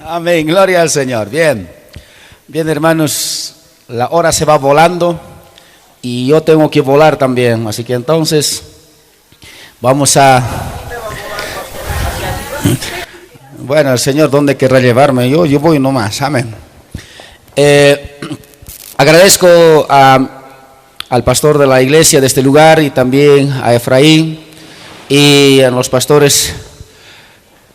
Amén, gloria al Señor. Bien, bien hermanos, la hora se va volando y yo tengo que volar también. Así que entonces vamos a... Bueno, el Señor, ¿dónde querrá llevarme? Yo voy nomás, amén. Agradezco al pastor de la iglesia de este lugar y también a Efraín y a los pastores,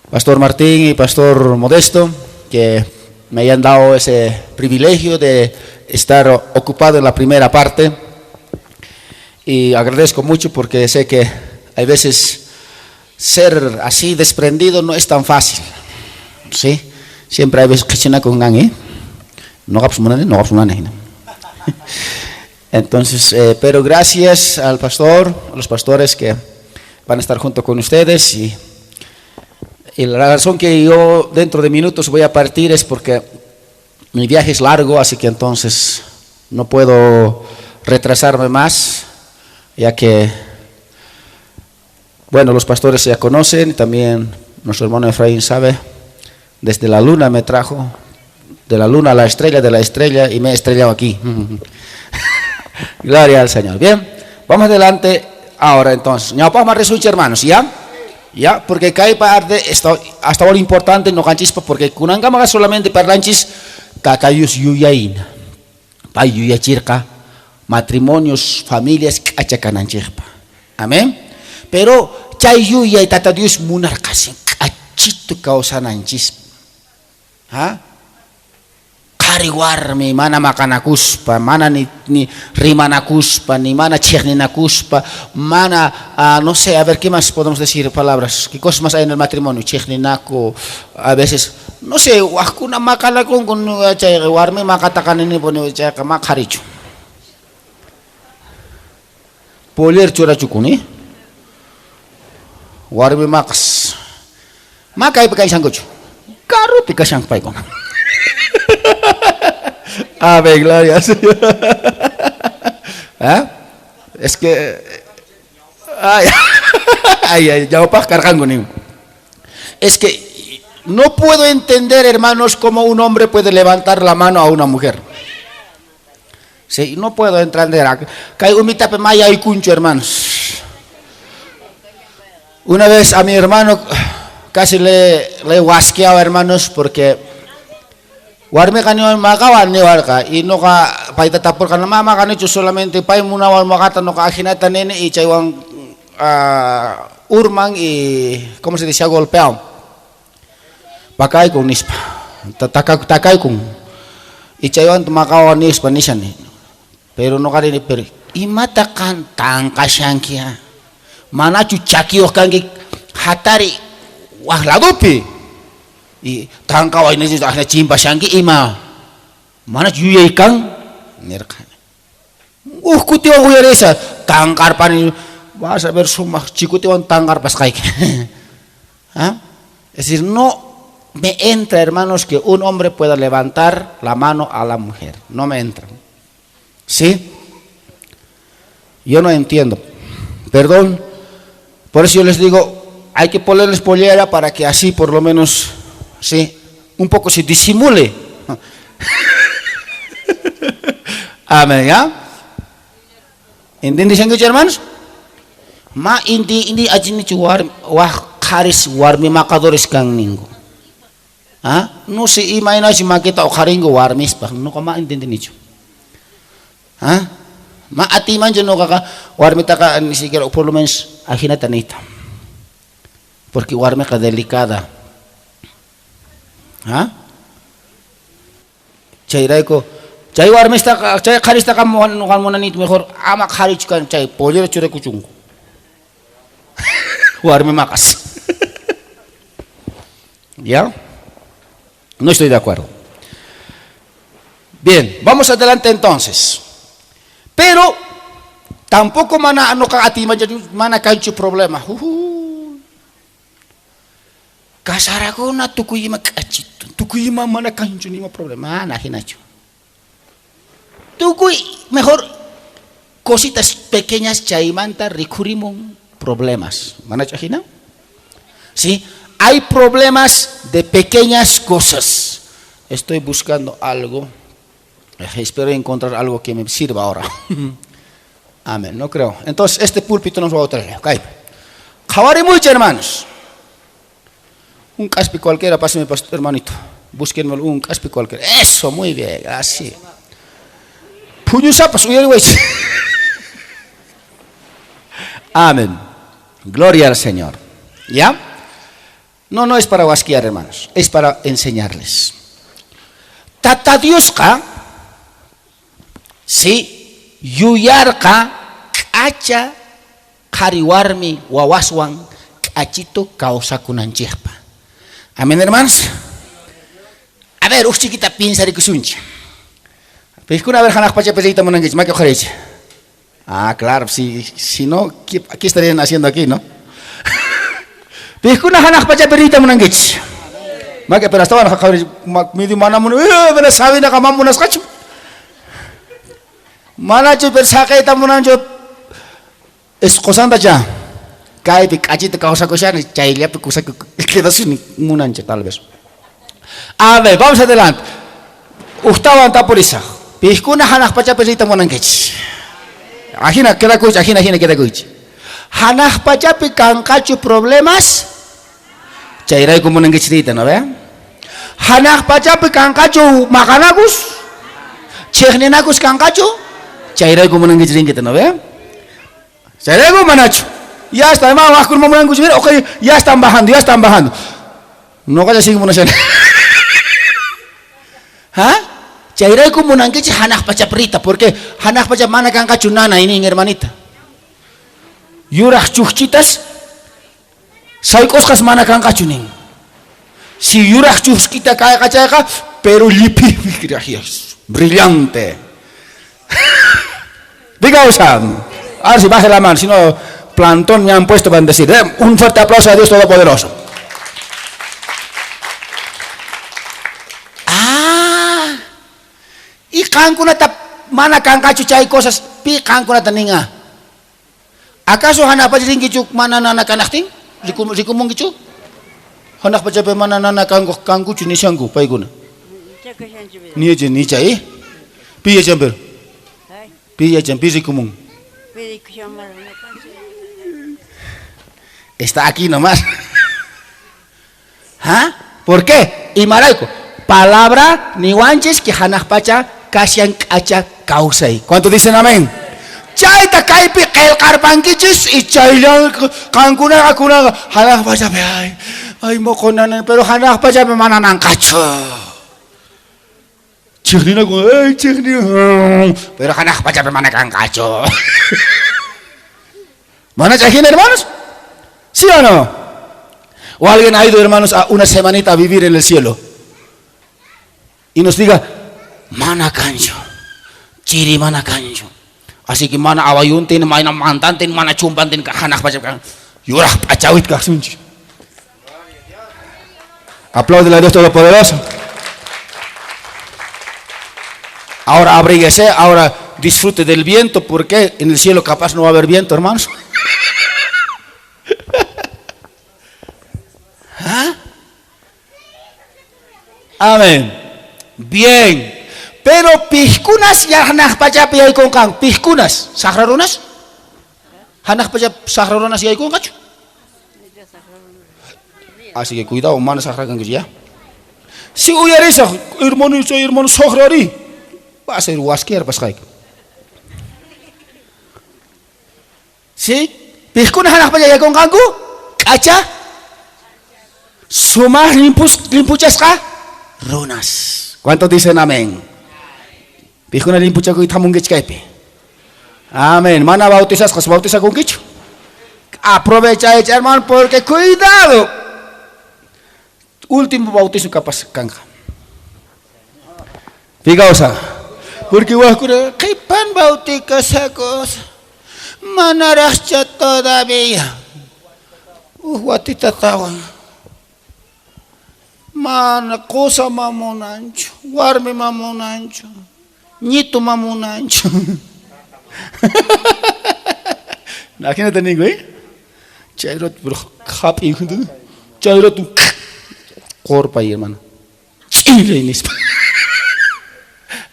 Pastor Martín y Pastor Modesto, que me hayan dado ese privilegio de estar ocupado en la primera parte. Y agradezco mucho porque sé que hay veces ser así desprendido no es tan fácil. ¿Sí? Siempre hay veces que con ¿eh? No. Entonces, pero gracias al pastor, a los pastores que van a estar junto con ustedes. Y la razón que yo dentro de minutos voy a partir es porque mi viaje es largo, así que entonces no puedo retrasarme más, ya que, bueno, los pastores ya conocen, y también nuestro hermano Efraín sabe, desde la luna me trajo, de la luna a la estrella, de la estrella, y me he estrellado aquí. Gloria al Señor. Bien, vamos adelante ahora entonces. Ñawpaqman hermanos, ¿ya? Ya, porque kay parte hasta ahora importante no kanchispa porque kunankamaqa solamente parlanchis Tata Dios yuyayna. Pay yuyachirqa matrimonios, familias k'acha kananchikpa. Amén. Pero chay yuyay Tata Dios munarqasin k'achitu kawsananchis. ¿Ah? Qhari warmi mana maqanakuspa, mana ni rimanakuspa, ni mana chiqninakuspa, mana, no sé, a ver, ¿qué más podemos decir palabras? ¿Qué cosas más hay en el matrimonio? Chiqninaku, a veces, no sé, wajkuna maqanakunku chay warmi maqataqanini puni chayqa ma qharichu. Poller churachukuni. Warmi maqas. Ma kaypi kashankuchu. Karupi kashanku paykuna. Amén, gloria al Señor. ¿Ah? Es que ay, ay, ay, ñawpaq karqanku nin. Es que no puedo entender, hermanos, cómo un hombre puede levantar la mano a una mujer. Sí, no puedo entender. Kay umitapi maya kuncho, hermanos. Una vez a mi hermano casi le guasqueaba, hermanos, porque warmiqa niwan maqawan niwarqa y noqa payta tapurqani ma maqanichu solamente pay munawan maqata noqa ajinata nini y chaywan urman y ¿cómo se dice? Ha golpeado. Pakaykun nispa. Takaykun. Y chaywan maqawan nispa nishani. Pero noqa rini, pero imata qan tanqashanki ha? Manachu chakiyuq kanki hatari waq ladopi. Y tanqaway nispa ajina chimpashanki ima. Manachu yuyay kan nirqani. Uj kutiwan uyarisa tanqarpani, vas a ver sumaq chikutiwan tanqarpasqayki. ¿Ah? Es decir, no me entra, hermanos, que un hombre pueda levantar la mano a la mujer. No me entra. ¿Sí? Yo no entiendo. Perdón. Por eso yo les digo, hay que ponerles pollera para que así por lo menos, sí, un poco se disimule. Amén, ¿ya? ¿Entienden, hermanos? Ma inti inti ajinichu war wah qharis warmi maqadores kan ninku. ¿Ah? No sé, imaynachu makita uqharingu warmispaq, nuqa ma entendinichu. ¿Ah? Ma atimanchu nuqaqa warmitaqa ni siquiera por lo menos ajinata niyta. Porque warmiqa delicada. ¿Ah? Chayrayku chay warmistaqa chay qharistaqa nuqa munaniyta mejor ama qharichu kan chay pollera churakuchunku. Warmi maqas. ¿Ya? No estoy de acuerdo. Bien, vamos adelante entonces. Pero tampoco mana nuqa atiman mana kanchu problema. Kasarakuna tukuy ima k'achitu, tukuy ima mana kanchu nima problema, mana hinachu. Tukuy mejor cositas pequeñas chaymanta rikhurimun problemas. Manachu hina? Sí, Hay problemas de pequeñas cosas. Estoy buscando algo. Espero encontrar algo que me sirva ahora. Amén, no creo. Entonces, este púlpito nos va a traer. Okay. Qhawarimuychik, hermanos. Un caspi cualquiera, páseme, pastor, hermanito. Búsquenme un caspi cualquiera. Eso, muy bien, así. Puñusapas, uyariwaychik. Amén. Gloria al Señor. ¿Ya? No, no es para guasquear, hermanos. Es para enseñarles. Tata Diosqa, sí, yuyarqa k'acha qhari warmi wawaswan k'achitu kawsakunanchikpa. Amén, hermanos. A ver, uj chiquita piensarikusunchik. Piskuna, a ver, hanaq pachapi riyta munankichik, maki uqhariychik. Ah, claro, si no, ¿qué estarían haciendo aquí, no? Piskuna hanaq pachapi riyta munankichik. Maki, pero hasta ahora, medio mana pero sabinaqa mana munasqachu. Manachu, pero saqayta munanchu. Esqosantacha. Kaypi k'achita kawsakushani, chayllapi quedasuni munanchik tal vez. A ver, vamos adelante. Ujtawan tapurisaq. Piskuna hanaq pachapi riyta munankichik. Ajina quedakuychik, ajina, ajina quedakuychik. Hanaq pachapi kanqachu problemas? Chayrayku munankichik riyta, ¿no ve? Hanaq pachapi kanqachu maqanakus? Chiqninakus kanqachu? Chayrayku munankichik rinkita, ¿no ve? Chayrayku manachu. Ya está, hermano, waqkuna munankuchu, mira, okay, ya están bajando, ya están bajando. No kaya sigue munashani. ¿Ah? Chayrayku munankichik hanaq pachapi riyta, porque hanaq pachapi mana kanqachu nanaynin, hermanita. Yuraq chukchitas sayk'usqas mana kanqachu nin. Si yuraq chukchita kayqa chayqa, pero llipi, brillante. Diga, o sea, a ver si baje la mano, si no, plantón me han puesto para decir, un fuerte aplauso a Dios Todopoderoso. Ah, y qankunata mana kanqachu chay cosas, pi qankunata ninga. ¿Acaso hanaq pacha rinkichu mana nana kanaqtin? Rikumunkichu? Hanaq pachapi mana nana kankuchu nishanku paykuna. Ni chay, Pi yachan pero. Pi yachan, pi rikumun. Está aquí nomás. ¿Ah? ¿Por qué? Imarayku. Palabra niwanchis que hanaq pacha kashan k'acha kawsay. ¿Cuánto dicen amén? Chayta kaypi qillqarpankichis y chaylla qankunaqa kunaqa hanaq pachapi ay, ay moqonana, pero hanaq pachapi mana nanqachu. Chiqninaku, ay chiqnina, pero hanaq pachapi mana kanqachu. ¿Mana chayhina, hermanos? ¿Sí o no? O alguien ha ido, hermanos, a una semanita a vivir en el cielo y nos diga, mana kanchu, chiri mana kanchu. Así que mana awayuntin, mana mantantin, mana chumpantin, hanaq pachapi kan. Yuraq p'achawit kaqsunchik. Apláudele a Dios Todopoderoso. Ahora abríguese, ahora disfrute del viento, porque en el cielo capaz no va a haber viento, hermanos. ¿Ah? Amén. Bien. Pero piskunas ya hanaq pachapi yaykunqan. Piskunas, saqrarunas? Hanaq pachapi saqrarunas yaykunqachu? Así que cuidado, mana saqrakankichu ya. Si uyarisaq, hermano, soy hermano saqrari. Va a ser wasquear pasqayki. ¿Sí? Piskunas hanaq pacha yaykunqanku? K'acha? Sumaq limpuchasqa runas. ¿Cuántos dicen amén? Piskuna limpuchakuyta hamunkichik kaypi. Amén. Mana bautizasqas bautizakunkichu. Aprovecha, hermano, porque cuidado. Último bautizo capaz kanja. Fijaos, porque wajkuna qhipan bautikasakos manaraqcha todavía. Watita tawan. Mana qosa mamunanchu, warmi mamunanchu, ñitu mamunanchu. Imagínate ningo, ¿eh? Chay rato, pero hap'i, Chay rato qorpay, hermano. Ch'inllay nispa.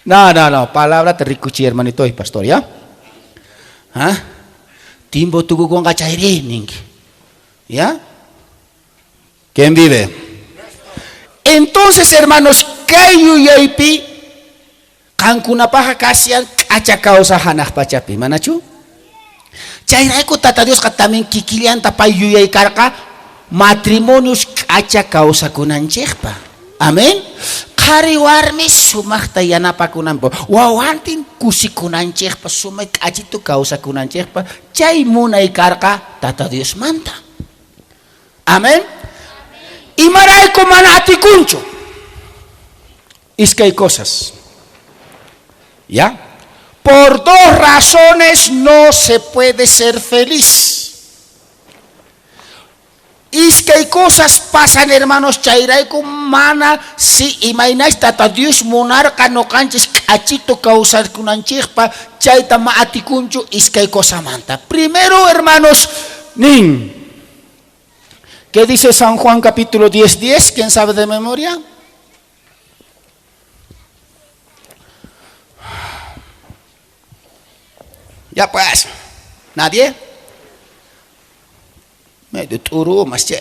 No, no, no. Palabrata rikuchiy, hermanito y pastor, ¿ya? ¿Ah? Timbo tukukunqa chayri ninki. ¿Ya? ¿Quién vive? Entonces, hermanos, kay yuyaypi qankunapaqa kashan k'acha kawsay hanaq pachapi, manachu? Chayrayku Tata Diosqa también kikillanta pay yuyay karqa matrimonios k'acha kawsakunanchikpa. Amén. Qhari warmi sumaqta yanapakunanpaq, wawantin kusikunanchikpa, sumaq k'achitu kawsakunanchikpa, chay munay karqa Tata Diosmanta. Amén. Imarayku mana atikunchu. Iskay cosas. ¿Ya? Por dos razones no se puede ser feliz. Iskay cosas pasan, hermanos, chayrayku mana si imaynash Tata Dios munarqa noqanchis k'achito kawsakunanchikpa chayta ma atikunchu iskay cosamanta. Primero, hermanos, nin. ¿Qué dice San Juan capítulo 10, 10? ¿Quién sabe de memoria? Ya pues, ¿nadie? Medio turu más che.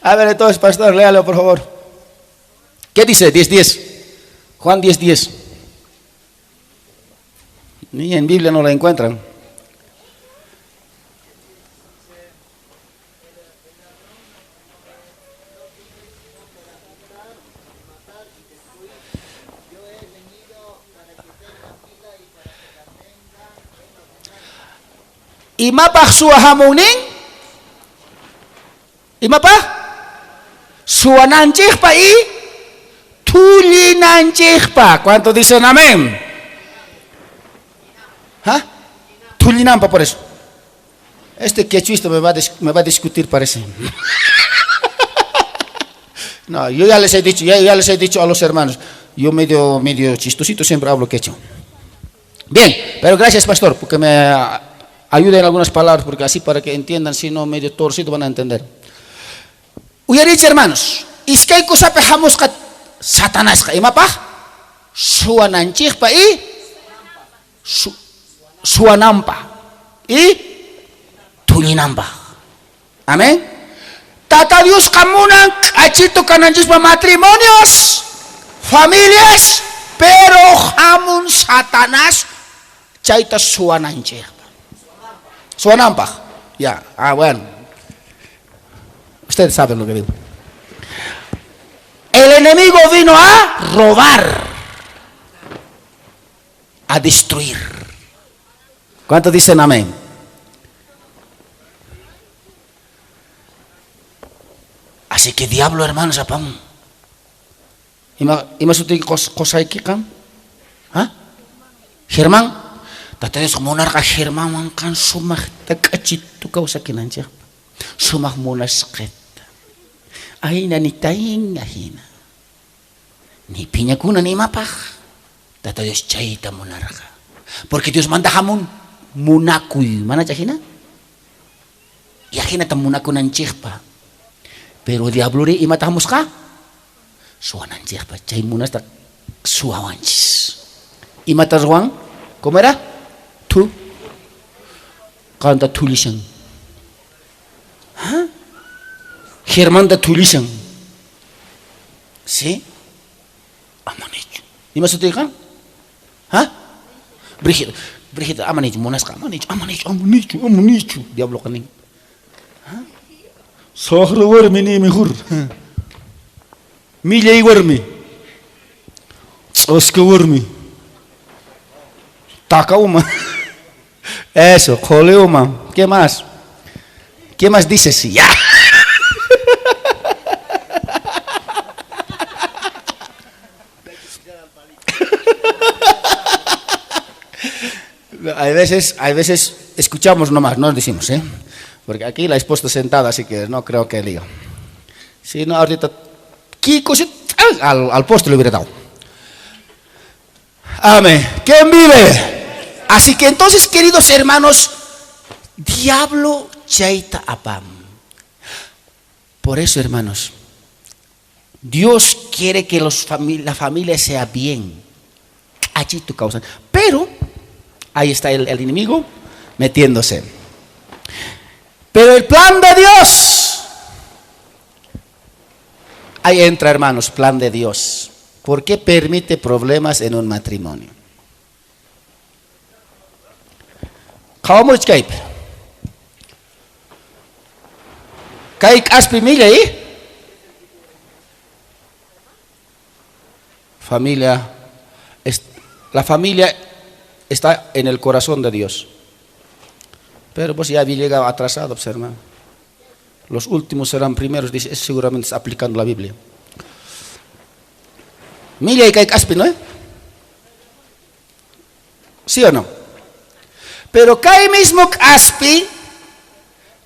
A ver, entonces, pastor, léalo, por favor. ¿Qué dice? 10, 10. Juan 10, 10. Ni en Biblia no la encuentran. Imapaq suwa hamunin? Imapaq? Suwananchikpa y thullinanchikpa. ¿Cuánto dicen amén? ¿Ah? Thullinampa por eso. Este quechuista me va a discutir, parece. No, yo ya les he dicho, ya les he dicho a los hermanos. Yo medio, medio chistosito siempre hablo quechua. Bien, pero gracias, pastor, porque me ayuda en algunas palabras, porque así para que entiendan, si no medio torcido van a entender. Uyariychik, hermanos, iskay cosapi hamusqa Satanasqa, imapaq? Suwananchikpa y suwanampa y thullinampa. Amén. Tata Diosqa munan k'achitu kananchispa matrimonios, familias, pero hamun Satanás chayta suwananchikpa. Suwanampaq. Ya, ah, bueno. Ustedes saben lo que digo. El enemigo vino a robar, a destruir. ¿Cuántos dicen amén? Así que diablo, hermanos, apam. Ima ima sutiyki qosaykiqa? ¿Ah? Germán. Tata Dios munarqa Germanwan qan sumaqta k'achitu kawsakinanchikpa. Sumaq munasqita. Ahina ni tayin ahina. Ni piñakuna ni imapaq. Tata Dios chayta munarqa. Porque Dios manda hamun munakuy. Mana chayhina? Y ahinata munakunanchikpa. Pero diablori imata hamusqa? Suwananchikpa. Chay munasta suwawanchis. Imata ruwan? ¿Cómo era? Tu. Qanta thullishan. ¿Ah? Germanta thullishan. ¿Sí? Amanichu. Ima sutiyqa? ¿Ah? Brigida. Brigida, amanichu, munasqa, amanichu, amanichu, amanichu, amanichu. Diabloqa nin. ¿Ah? Saqra warmi ni mejor. Millay warmi. Ch'aska warmi. Taka uma. Eso, qhuli uma. ¿Qué más? ¿Qué más dices? Ya. Hay veces escuchamos nomás, no decimos, ¿eh? Porque aquí la esposa sentada, así que no creo que diga. Si no, ahorita, Kiko al poste le hubiera dado. Amén. ¿Quién vive? Así que entonces, queridos hermanos, diablo chayta apam. Por eso, hermanos, Dios quiere que la familia sea bien. Allí tu causa. Pero ahí está el enemigo metiéndose. Pero el plan de Dios. Ahí entra, hermanos, plan de Dios. ¿Por qué permite problemas en un matrimonio? Qhawamuchkaypi. Kay k'aspi millay. Familia, la familia está en el corazón de Dios. Pero pues ya había llegado atrasado, pues, hermano. Los últimos serán primeros, dice, es seguramente está aplicando la Biblia. Millay kay k'aspi, ¿no? ¿Sí o no? Pero kay mismo k'aspi,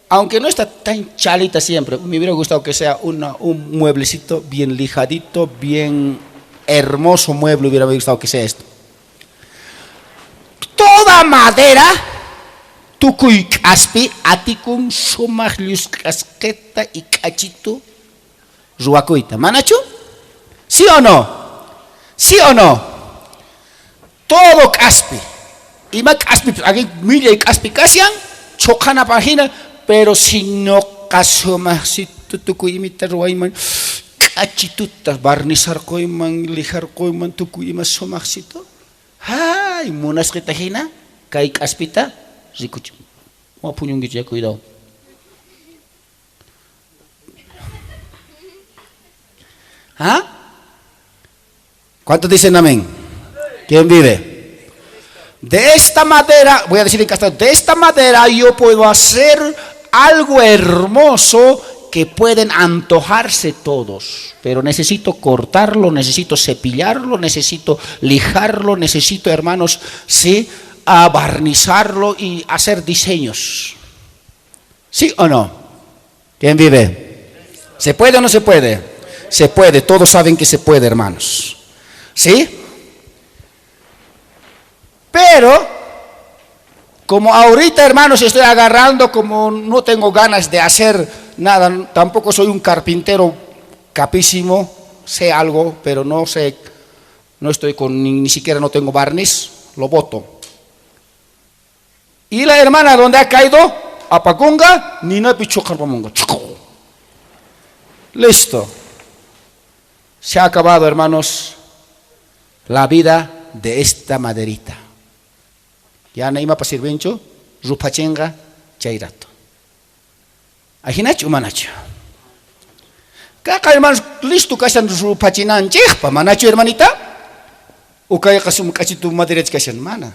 aunque no está tan chalita siempre, me hubiera gustado que sea un mueblecito bien lijadito, bien hermoso mueble, hubiera gustado que sea esto. Toda madera, tukuy k'aspi, atikun sumaq llusk'asqita y k'achitu ruwakuyta. ¿Manachu? ¿Sí o no? ¿Sí o no? Todo k'aspi. Ima k'aspi, aquí millay k'aspi kashan, choqana página, pero si no kasumaqsitu tukuy imita ruwayman, k'achituta barnizarquyman, lijarquyman, tukuy ima sumaqsitu. Ay, munasqita hina, kay k'aspita rikuchi. Wapuñunkichu ya, cuidado. ¿Ah? ¿Cuántos dicen amén? ¿Quién vive? De esta madera, voy a decir en castellano, de esta madera yo puedo hacer algo hermoso que pueden antojarse todos, pero necesito cortarlo, necesito cepillarlo, necesito lijarlo, necesito, hermanos, sí, a barnizarlo y hacer diseños. ¿Sí o no? ¿Quién vive? ¿Se puede o no se puede? Se puede, todos saben que se puede, hermanos. ¿Sí? Pero, como ahorita, hermanos, estoy agarrando, como no tengo ganas de hacer nada, tampoco soy un carpintero capísimo, sé algo, pero no sé, no estoy con, ni siquiera no tengo barniz, lo boto. Y la hermana donde ha caído, apagunga, ni no picho carpamunga. Listo. Se ha acabado, hermanos, la vida de esta maderita. Ya no ima pasirvinchu, rupachenga, chayrato. Ajinachu, manachu. Kaka, hermanos, listo, kashan rupachinanchejpa, manachu, hermanita. Ukay kasum kachitu maderech kashan mana.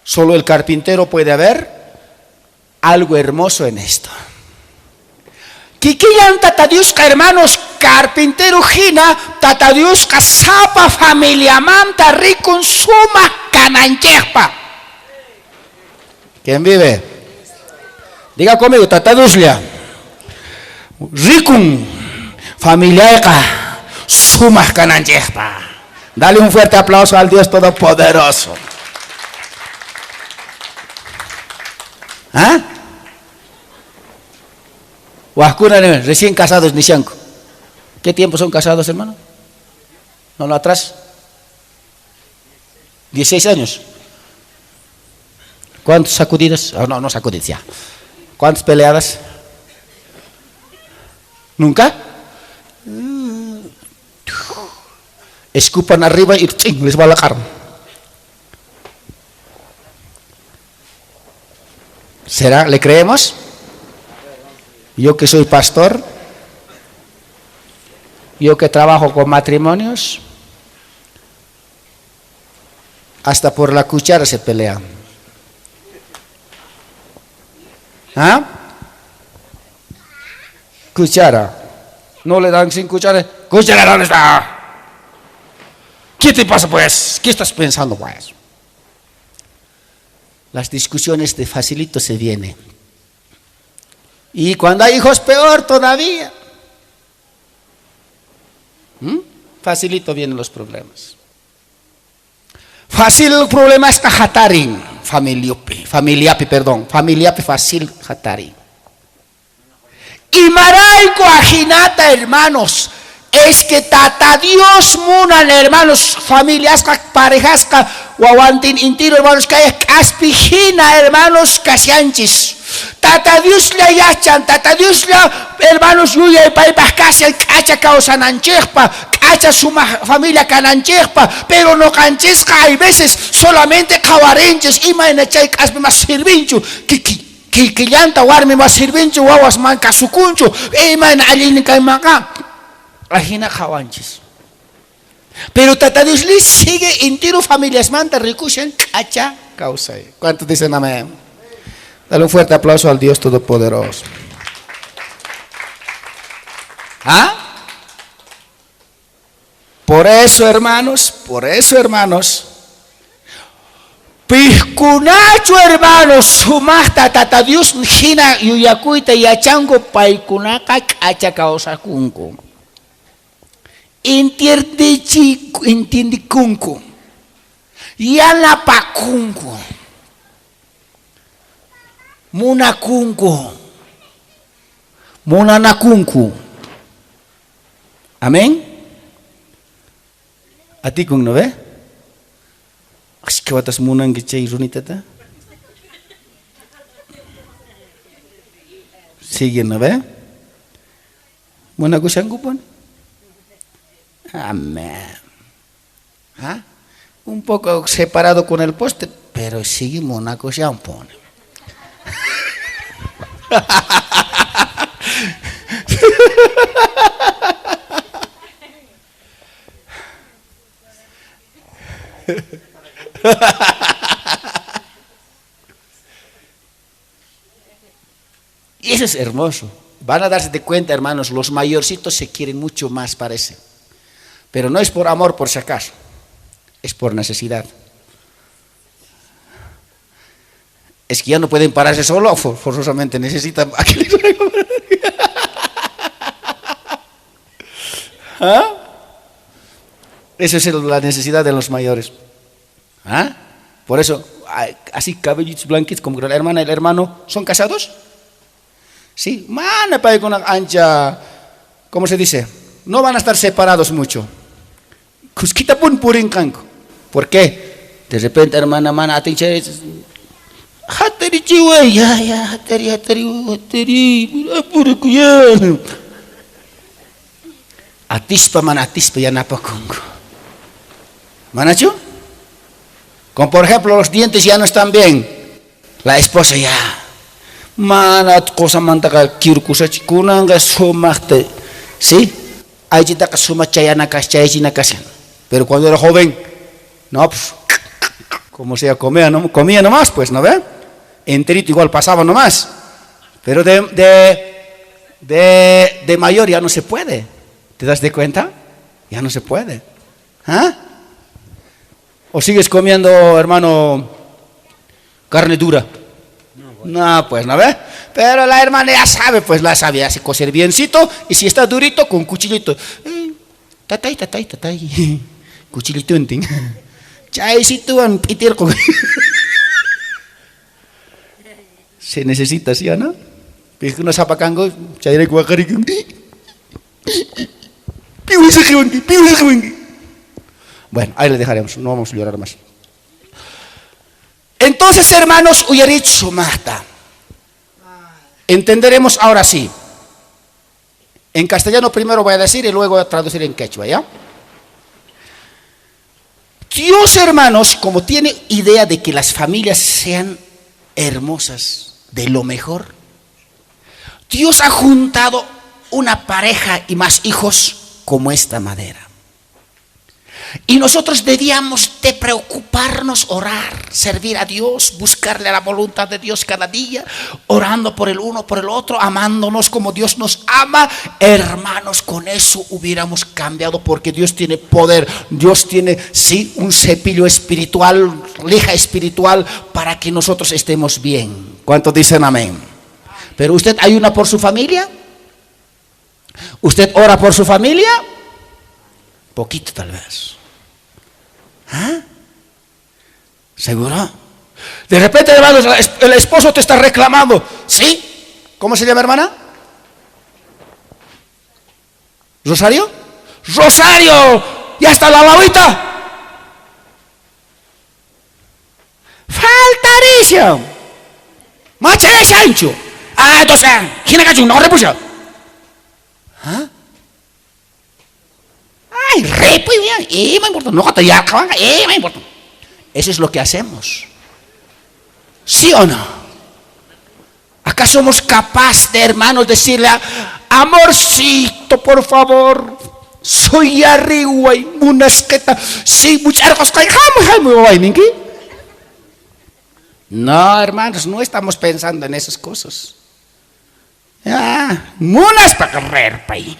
Solo el carpintero puede ver algo hermoso en esto. Kikillan tata Diosqa, hermanos, carpintero hina, tata Diosqa sapa familia manta rikun suma kananchejpa. ¿Quién vive? Diga conmigo, tata Dioslla. Rikun familiayqa sumaq kananchejpa. Dale un fuerte aplauso al Dios Todopoderoso. ¿Ah? Huascuna, recién casados, Nishanco. ¿Qué tiempo son casados, hermano? No, no, atrás. 16 años. ¿Cuántas sacudidas? Oh, no, no sacudidas ya. ¿Cuántas peleadas? ¿Nunca? Escupan arriba y ¡ching! Les va la cara. ¿Será? ¿Le creemos? Yo que soy pastor, yo que trabajo con matrimonios, hasta por la cuchara se pelean. ¿Ah? Cuchara. No le dan sin cuchara. Cuchara, ¿dónde está? ¿Qué te pasa, pues? ¿Qué estás pensando, pues? Las discusiones de facilito se vienen. Y cuando hay hijos, peor todavía. Facilito vienen los problemas. Fácil problemasqa hatarin familiapi, familiapi, perdón, familiapi fácil hatarin. Imarayku ajinata, hermanos, es que Tata Dios munan, hermanos, familiasqa, parejasqa, wawantin intiro, hermanos, kay k'aspi hina, hermanos, kashanchis. Tata Dioslla yachan, Tata Dioslla, hermanos, yuyay paypaq kashan, k'acha kawsananchikpa, k'acha sumaq familia kananchikpa, pero noqanchisqa hay veces solamente qhawarinchis, imayna chay k'aspi mas sirvinchu, kikillanta warmi mas sirvinchu, wawas man kasukunchu, imayna allin kaymanqa, ajina qhawanchis. Pero Tata Dios li sigue entero familiasmanta rikushan k'acha kawsay. ¿Cuántos dicen amén? Dale un fuerte aplauso al Dios Todopoderoso. ¿Ah? Por eso, hermanos, por eso, hermanos, pikunachu, hermanos, sumaqta Tata Dios hina yuyakuyta yachanku paykunaqa k'acha kawsakunku. Entiendikunku, yanapakunku, munakunku, munanakunku. Amén. Atikun, ¿no ve? Ashka watas munanki chay runitata. Sigue, ¿no ve? Munakushankupuni. Amén. ¿Ah? Un poco separado con el poste, pero sigue munakushanpuni. Y eso es hermoso. Van a darse de cuenta, hermanos, los mayorcitos se quieren mucho más, parece. Pero no es por amor, por si acaso. Es por necesidad. Es que ya no pueden pararse solo, forzosamente necesitan a que les ¿Ah? Esa es la necesidad de los mayores. ¿Ah? Por eso, así cabellitos blanquitos, como que la hermana y el hermano, ¿son casados? Sí, mana con ancha, ¿cómo se dice? No van a estar separados mucho. Kuskita pun purinkanku. ¿Por qué? De repente, hermana, mana, atinche, hatari chiwa, ya, ya, hatari, hatari, hatari, apurakuyan. Atispa, mana, atispa, yanapakunku. ¿Manachu? Como por ejemplo, los dientes ya no están bien. La esposa ya. Mana qosamantaka kirkusachi kunanqa sumaqta, ¿sí? Aychitaqa sumaq chayana chayachina kashan. Pero cuando era joven, no, pues, como sea, comía, ¿no? Comía nomás, pues, ¿no ve? Enterito igual pasaba nomás. Pero de mayor ya no se puede. ¿Te das de cuenta? Ya no se puede. ¿Ah? ¿O sigues comiendo, hermano, carne dura? No, pues, ¿no ve? Pero la hermana ya sabe, pues la sabe, hace cocer biencito, y si está durito, con cuchillito. Tatay, tatay, tatay. Cuchillito enting. Chaysituan p'itirqun. Se necesita, ¿sí o no? Pikuna sapakanku, chayrayku waqarikun. Bueno, ahí le dejaremos, no vamos a llorar más. Entonces, hermanos, uyarich sumaqta. Entenderemos ahora sí. En castellano primero voy a decir y luego voy a traducir en quechua, ¿ya? Dios, hermanos, como tiene idea de que las familias sean hermosas, de lo mejor, Dios ha juntado una pareja y más hijos como esta madera. Y nosotros debíamos de preocuparnos, orar, servir a Dios, buscarle a la voluntad de Dios cada día, orando por el uno, por el otro, amándonos como Dios nos ama. Hermanos, con eso hubiéramos cambiado, porque Dios tiene poder, Dios tiene, sí, un cepillo espiritual, lija espiritual, para que nosotros estemos bien. ¿Cuántos dicen amén? Pero usted ayuna por su familia. ¿Usted ora por su familia? Poquito tal vez. ¿Ah? ¿Seguro? De repente, hermanos, el esposo te está reclamando. ¿Sí? ¿Cómo se llama, hermana? ¿Rosario? ¡Rosario! ¡Ya está la lavita! Faltarísimo. Macharishanchu. Ah, entonces, ¿quién no repuso? ¿Ah? Ay, repu, y me importa. No, ya, me importa. Eso es lo que hacemos. ¿Sí o no? ¿Acá somos capaces de, hermanos, decirle, amorcito, por favor, soy arriba y munasqueta, sí, muchas No, hermanos, no estamos pensando en esas cosas. Ah, munas para correr, pay.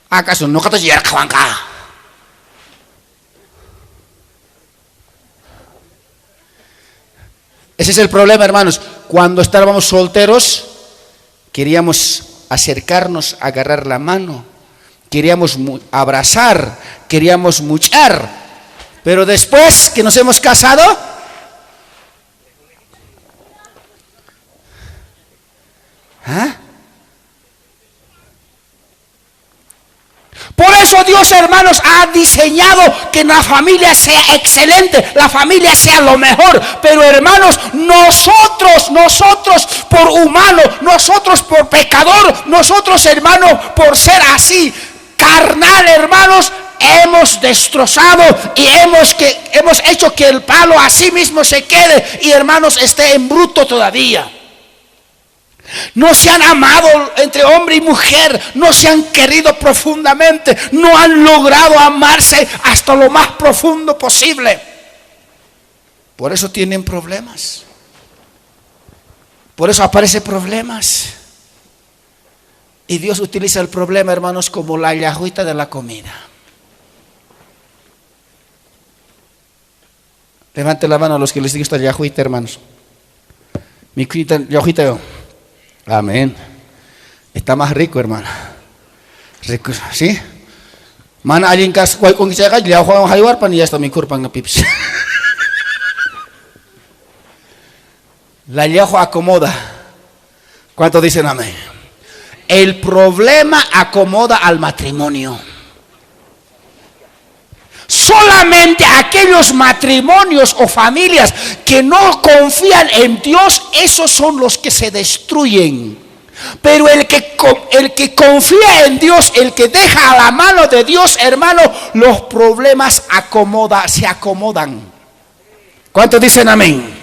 ¿Acaso no Ese es el problema, hermanos. Cuando estábamos solteros, queríamos acercarnos, agarrar la mano, queríamos abrazar, queríamos muchar. Pero después que nos hemos casado, ¿ah? Por eso Dios, hermanos, ha diseñado que la familia sea excelente, la familia sea lo mejor. Pero, hermanos, nosotros, nosotros por humano, nosotros por pecador, nosotros, hermanos, por ser así, carnal, hermanos, hemos destrozado y hemos, que, hemos hecho que el palo así mismo se quede y, hermanos, esté en bruto todavía. No se han amado entre hombre y mujer, no se han querido profundamente, no han logrado amarse hasta lo más profundo posible. Por eso tienen problemas. Por eso aparecen problemas. Y Dios utiliza el problema, hermanos, como la llajuita de la comida. Levante la mano a los que les digo esta llajuita, hermanos. Mi llajuita yo. Amén. Está más rico, hermano. Rico, ¿sí? Mana allin kas wayk'unkichayqa llawhuwan haywarpan y ya está mi kurpan pips. La llajua acomoda. ¿Cuántos dicen amén? El problema acomoda al matrimonio. Solamente aquellos matrimonios o familias que no confían en Dios, esos son los que se destruyen. Pero el que, el que confía en Dios, el que deja a la mano de Dios, hermano, los problemas acomoda, se acomodan. ¿Cuántos dicen amén?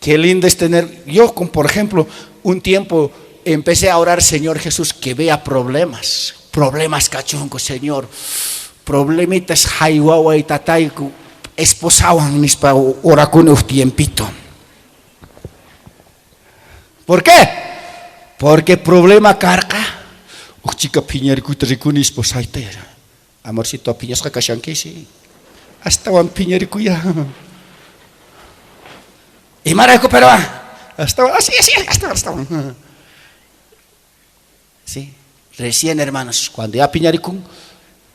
Qué lindo es tener. Yo, por ejemplo, un tiempo empecé a orar, Señor Jesús, que vea problemas. Problemas cachonco, Señor. Problemitas haywawa y tatayku esposawan nispa orakuni un tiempito. ¿Por qué? Porque problema karqa. Uj chica phiñarikuyta rikuni esposayta. Amorcito phiñasqa kashanki, sí. Astawan phiñarikuya. Imarayku pero hasta así, así, hasta hasta. Sí, recién hermanos, cuando ya piñarikun,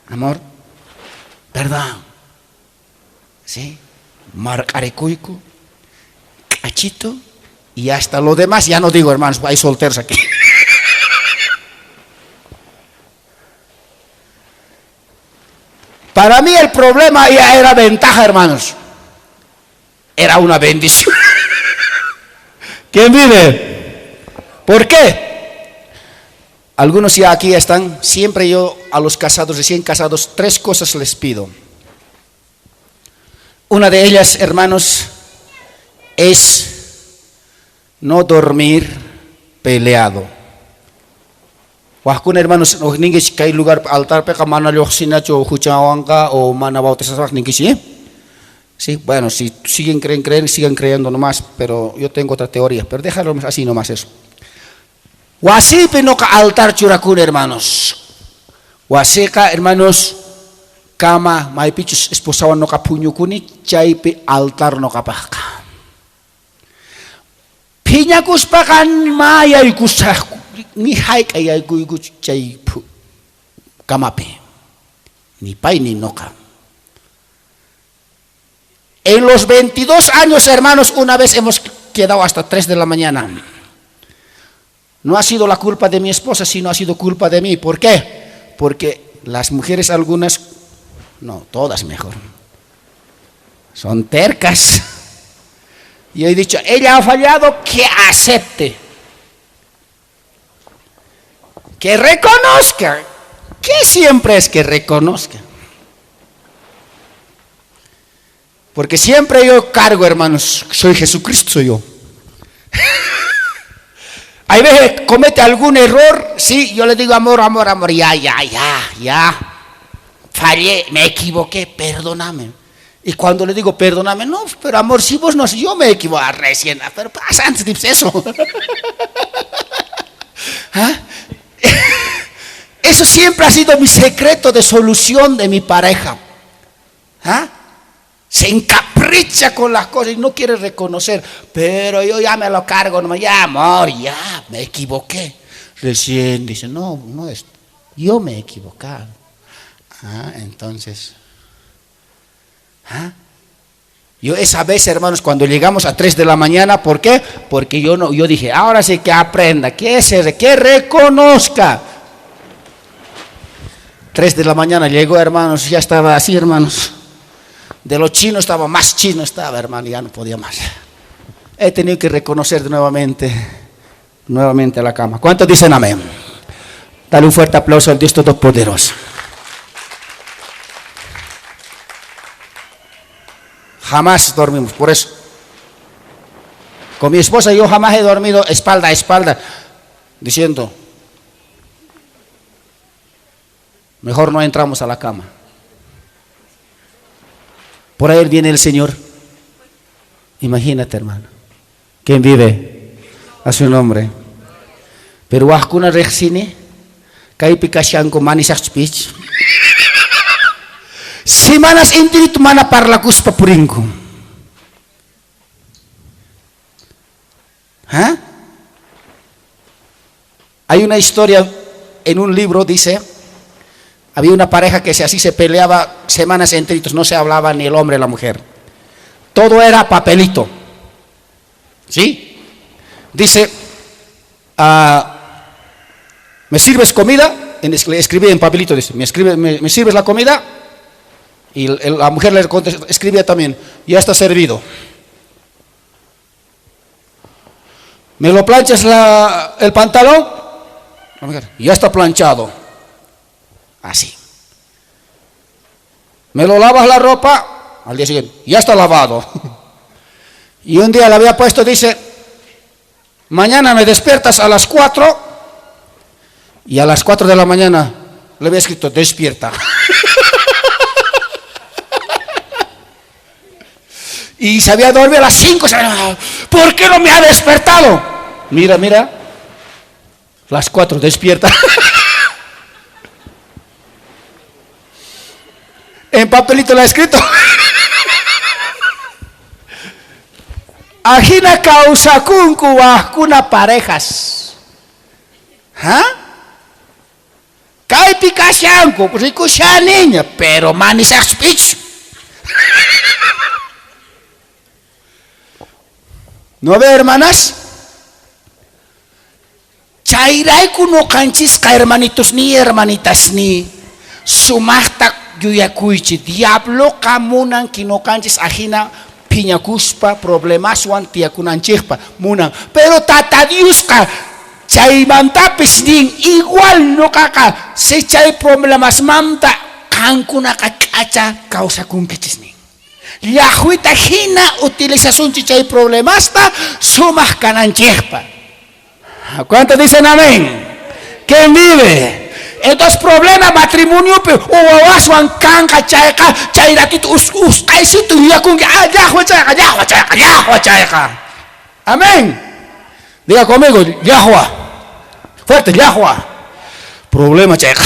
amor, perdón. ¿Sí? Marcaricuyco, cachito y hasta lo demás, ya no digo hermanos, hay solteros aquí. Para mí el problema ya era ventaja, hermanos. Era una bendición. ¿Quién vive? ¿Por qué? Algunos ya aquí están. Siempre yo a los casados, recién casados, tres cosas les pido. Una de ellas, hermanos, es no dormir peleado. Wajkuna hermanos, ninkichik kay lugar altarpiqa mana lluqsinachu huchawanqa o mana bautizasqa ninkichik, ¿eh? Sí, bueno, si siguen creen, creen, sigan creyendo nomás, pero yo tengo otra teoría, pero déjalo así nomás eso. Wasipi noqa altar churakuni, hermanos. Wasiqa, hermanos, cama maypichus esposawan noqa puñukuni, chaypi altar noqapaqqa. Phiñakuspaqa ma yaykusaqku, ni hayk'a yaykuykuchu chay kamapi. Ni pay ni noqa. En los 22 años, hermanos, una vez hemos quedado hasta 3 de la mañana. No ha sido la culpa de mi esposa, sino ha sido culpa de mí. ¿Por qué? Porque las mujeres algunas, no, todas mejor, son tercas. Y he dicho, ella ha fallado, que acepte. Que reconozca. ¿Qué siempre es que reconozca? Porque siempre yo cargo, hermanos, soy Jesucristo, soy yo. Hay veces comete algún error, sí, yo le digo amor, amor, amor, ya, ya, ya, ya. Fallé, me equivoqué, perdóname. Y cuando le digo perdóname, no, pero amor, si vos no, yo me equivoqué ah, recién, ah, pero pasa antes de eso. ¿Ah? Eso siempre ha sido mi secreto de solución de mi pareja. ¿Ah? Se encapricha con las cosas y no quiere reconocer. Pero yo ya me lo cargo, no, ya amor, ya me equivoqué. Recién dice, no, no es, yo me he equivocado. Ah, entonces, ¿ah? Yo esa vez, hermanos, cuando llegamos a 3 de la mañana, ¿por qué? Porque yo no, yo dije, ahora sí que aprenda, que se, que reconozca. 3 de la mañana llegó, hermanos, ya estaba así, hermanos. De lo chino estaba, más chino estaba, hermano, ya no podía más. He tenido que reconocer nuevamente, nuevamente a la cama. ¿Cuántos dicen amén? Dale un fuerte aplauso al Dios Todopoderoso. Jamás dormimos, por eso. Con mi esposa yo jamás he dormido espalda a espalda, diciendo, mejor no entramos a la cama. Por ahí viene el Señor. Imagínate, hermano. ¿Quién vive? A su nombre. Pero wajkuna riqsini, kaypi kashanku manisaqchpich. Semanas intirit mana parlakuspa purinku. ¿Ah? Hay una historia en un libro, dice, había una pareja que así se peleaba semanas enteritos, no se hablaba ni el hombre ni la mujer. Todo era papelito. ¿Sí? Dice, ¿me sirves comida? Escribí en papelito, dice, ¿me sirves la comida? Y la mujer le escribía también, ya está servido. ¿Me lo planchas el pantalón? La mujer, ya está planchado. Así. ¿Me lo lavas la ropa? Al día siguiente, ya está lavado. Y un día le había puesto, dice, mañana me despiertas a las 4, y a las 4 de la mañana le había escrito, despierta. Y se había dormido a las 5, ¿por qué no me ha despertado? Mira, mira, las 4, despierta. En papelito lo ha escrito. Ajina kawsakunku wajkuna parejas. ¿Ah? Kaypi kashanku, rikushaniña, pero manisaqpich. ¿No ve, hermanas? Chayrayku ñuqanchisqa hermanitos ni hermanitas ni sumaqta yuyakuychi. Diabloqa munan ki ñuqanchis ajina phiñakuspa problemaswan tiyakunanchikpa munan. Pero Tata Diosqa chaymantapis nin igual ñuqaqa si chay problemasmanta qankunaqa k'acha kawsakunkichis nin. Llaqwita hina utilizasunchik chay problemasta sumaq kananchikpa. ¿Cuántos dicen amén? ¿Quién vive? Entonces problema matrimonio wawaswan kanqa chayqa chay ratito usqaysito yuyakunki, ah, llaqwa chayqa, llaqwa chayqa, llaqwa chayqa. Amén. Diga conmigo, llaqwa. Fuerte, llaqwa. Problema chayqa.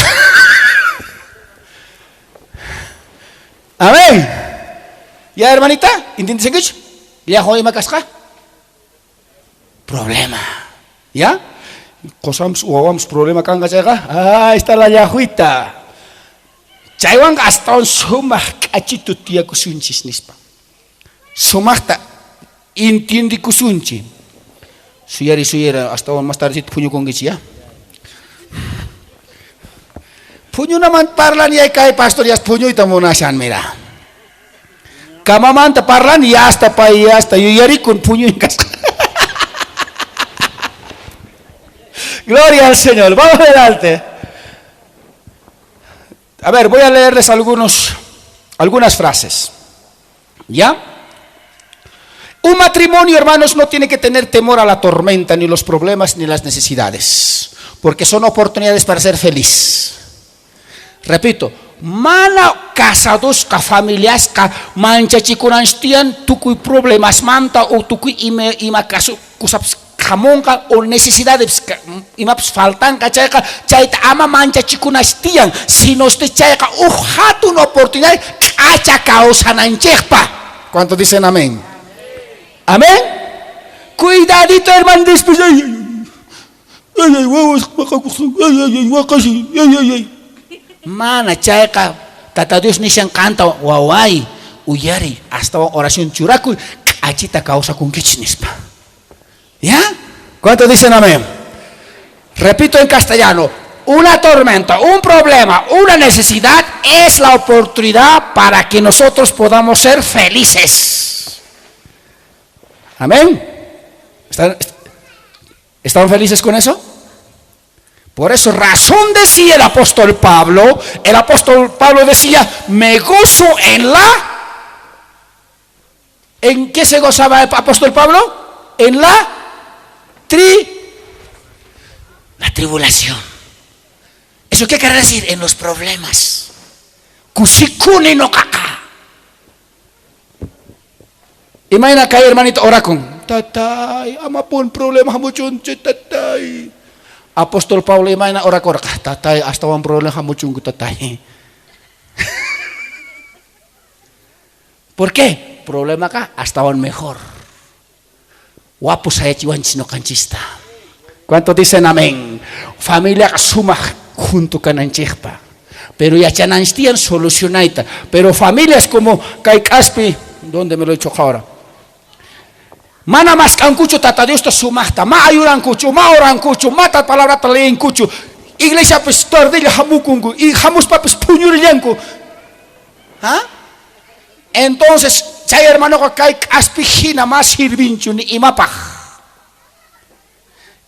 Amén. Ya, hermanita, ¿entiendes qué? Llaqwa ima kasqa? Problema. ¿Ya? Qosams wawams problema kanqa chayqa. Ah, ahí está la llaqwita. Chaywanqa astawan sumaq k'achitu tiyakusunchis nispa. Sumaqta entiendekusunchik. Suyari suyara astawan más tardecito puñukunkichik ya. Puñunaman parlan y kay pastor ya puñuyta munashan mira. Camamanta parlan y hasta pay hasta yuyarikun puñuy kasqa. Gloria al Señor. Vamos adelante. A ver, voy a leerles algunas frases. ¿Ya? Un matrimonio, hermanos, no tiene que tener temor a la tormenta, ni los problemas, ni las necesidades, porque son oportunidades para ser feliz. Repito, mana casadosqa familiasqa manchachikunanchu tiyan tukuy problemasmanta o tukuy ima kusapis hamunqa o necesidades imapas faltanqa chayqa, chayta ama manchachikunash tiyan, sino usted chayqa uj hatun oportunidad k'acha kawsananchikpa. ¿Cuántos dicen amén? Amén. Cuidadito, hermano, después ay, ay, ay, ay, ay, ay, ay, ay, ay, ay. Mana chayqa Tata Dios nishan qanta waway uyari hasta oración churakuy k'achita kawsakunkichis nispa. ¿Ya? ¿Cuántos dicen amén? Repito en castellano, una tormenta, un problema, una necesidad es la oportunidad para que nosotros podamos ser felices. Amén. ¿Están felices con eso? Por eso razón decía el apóstol Pablo, el apóstol Pablo decía, me gozo en la... ¿En qué se gozaba el apóstol Pablo? En la la tribulación. ¿Eso qué quiere decir? En los problemas. Kusikuni no kaka. Imagina caer, hermanito, ora con tatay, amapun problema hamuchunche tatay. Apóstol Pablo imagina ora con tatay, hasta un problema hamuchungu tatay. ¿Por qué? Problema acá, hasta un mejor. Guapo sayachiwanchis no canchista. ¿Cuántos dicen amén? Familia suma junto kananchikpa. Pero yachananchtian solucionaita. Pero familias como kay Caspi, ¿dónde me lo he hecho ahora? Mana mas kankucho tata Dios ta sumaqta, ma ayurankuchu, ma orankuchu, ma ta palabrata leenkuchu. Iglesia pues tardilla hamukunku y hamuspa pues puñurillanku. ¿Ah? Entonces, chay hermano kay Caspi hina mas sirvinchu ni imapaj.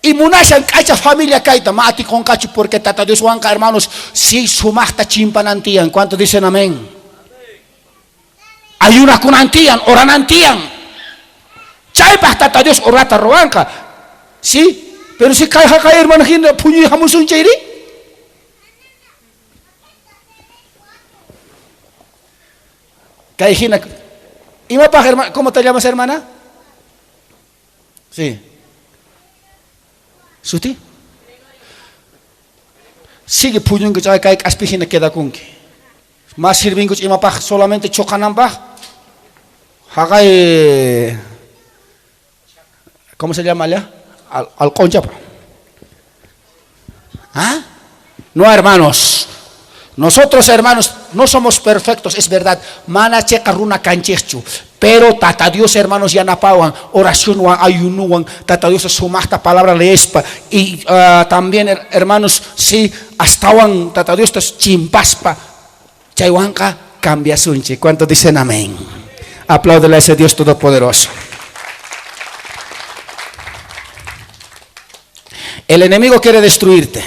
Y munashan k'acha familia kayta ma atikunqachu porque tata Dios wanqa hermanos si sumaqta chimpanantiyan. ¿Cuántos dicen amén? Ayunakunantiyan, oranantiyan. Chaypaq tata Dios orata ruwanqa. ¿Sí? Pero si kay haqay hermano hina puñuy hamusun chayri? Kay hina imapaq hermano, ¿cómo te llamas hermana? Sí. ¿Suti? Sigue puñunku chay kay k'aspi hina quedakunki. Más sirvinkuch imapaq solamente choqananpaq. Haqay, ¿cómo se llama allá? Al conchapa. ¿Ah? No, hermanos. Nosotros, hermanos, no somos perfectos, es verdad. Mana checa runa canchechu. Pero tata Dios, hermanos, yanapawan, oración wan, ayunuwan, tata Dios sumaqta palabra leespa. Y también, hermanos, sí, astawan tata Dios chimpaspa. Chaywanqa cambiasunchi. ¿Cuántos dicen amén? Apláudele a ese Dios todopoderoso. El enemigo quiere destruirte.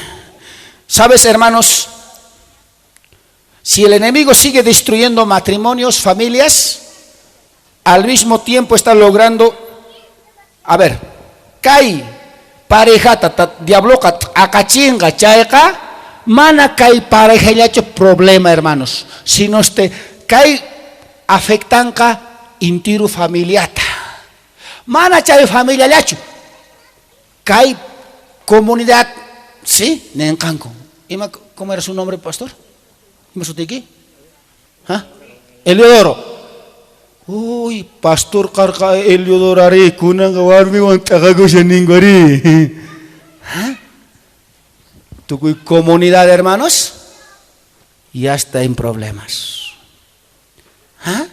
¿Sabes, hermanos? Si el enemigo sigue destruyendo matrimonios, familias, al mismo tiempo está logrando, a ver, kay parejata diabloka akachinga chayqa, mana kay parejallachu problema, hermanos, sino este kay afectanqa intiru familiata. Mana chay familiallachu, kay comunidad, ¿sí? Nenqanku. Ima, ¿cómo era su nombre, pastor? ¿Ima sutiki? ¿Ah? Eliodoro. Uy, pastor karqa Eliodoro ari kunanqa warmiwan t'aqakushan ningu ari. ¿Ah? Tukuy comunidad, hermanos, ya está en problemas. ¿Ah?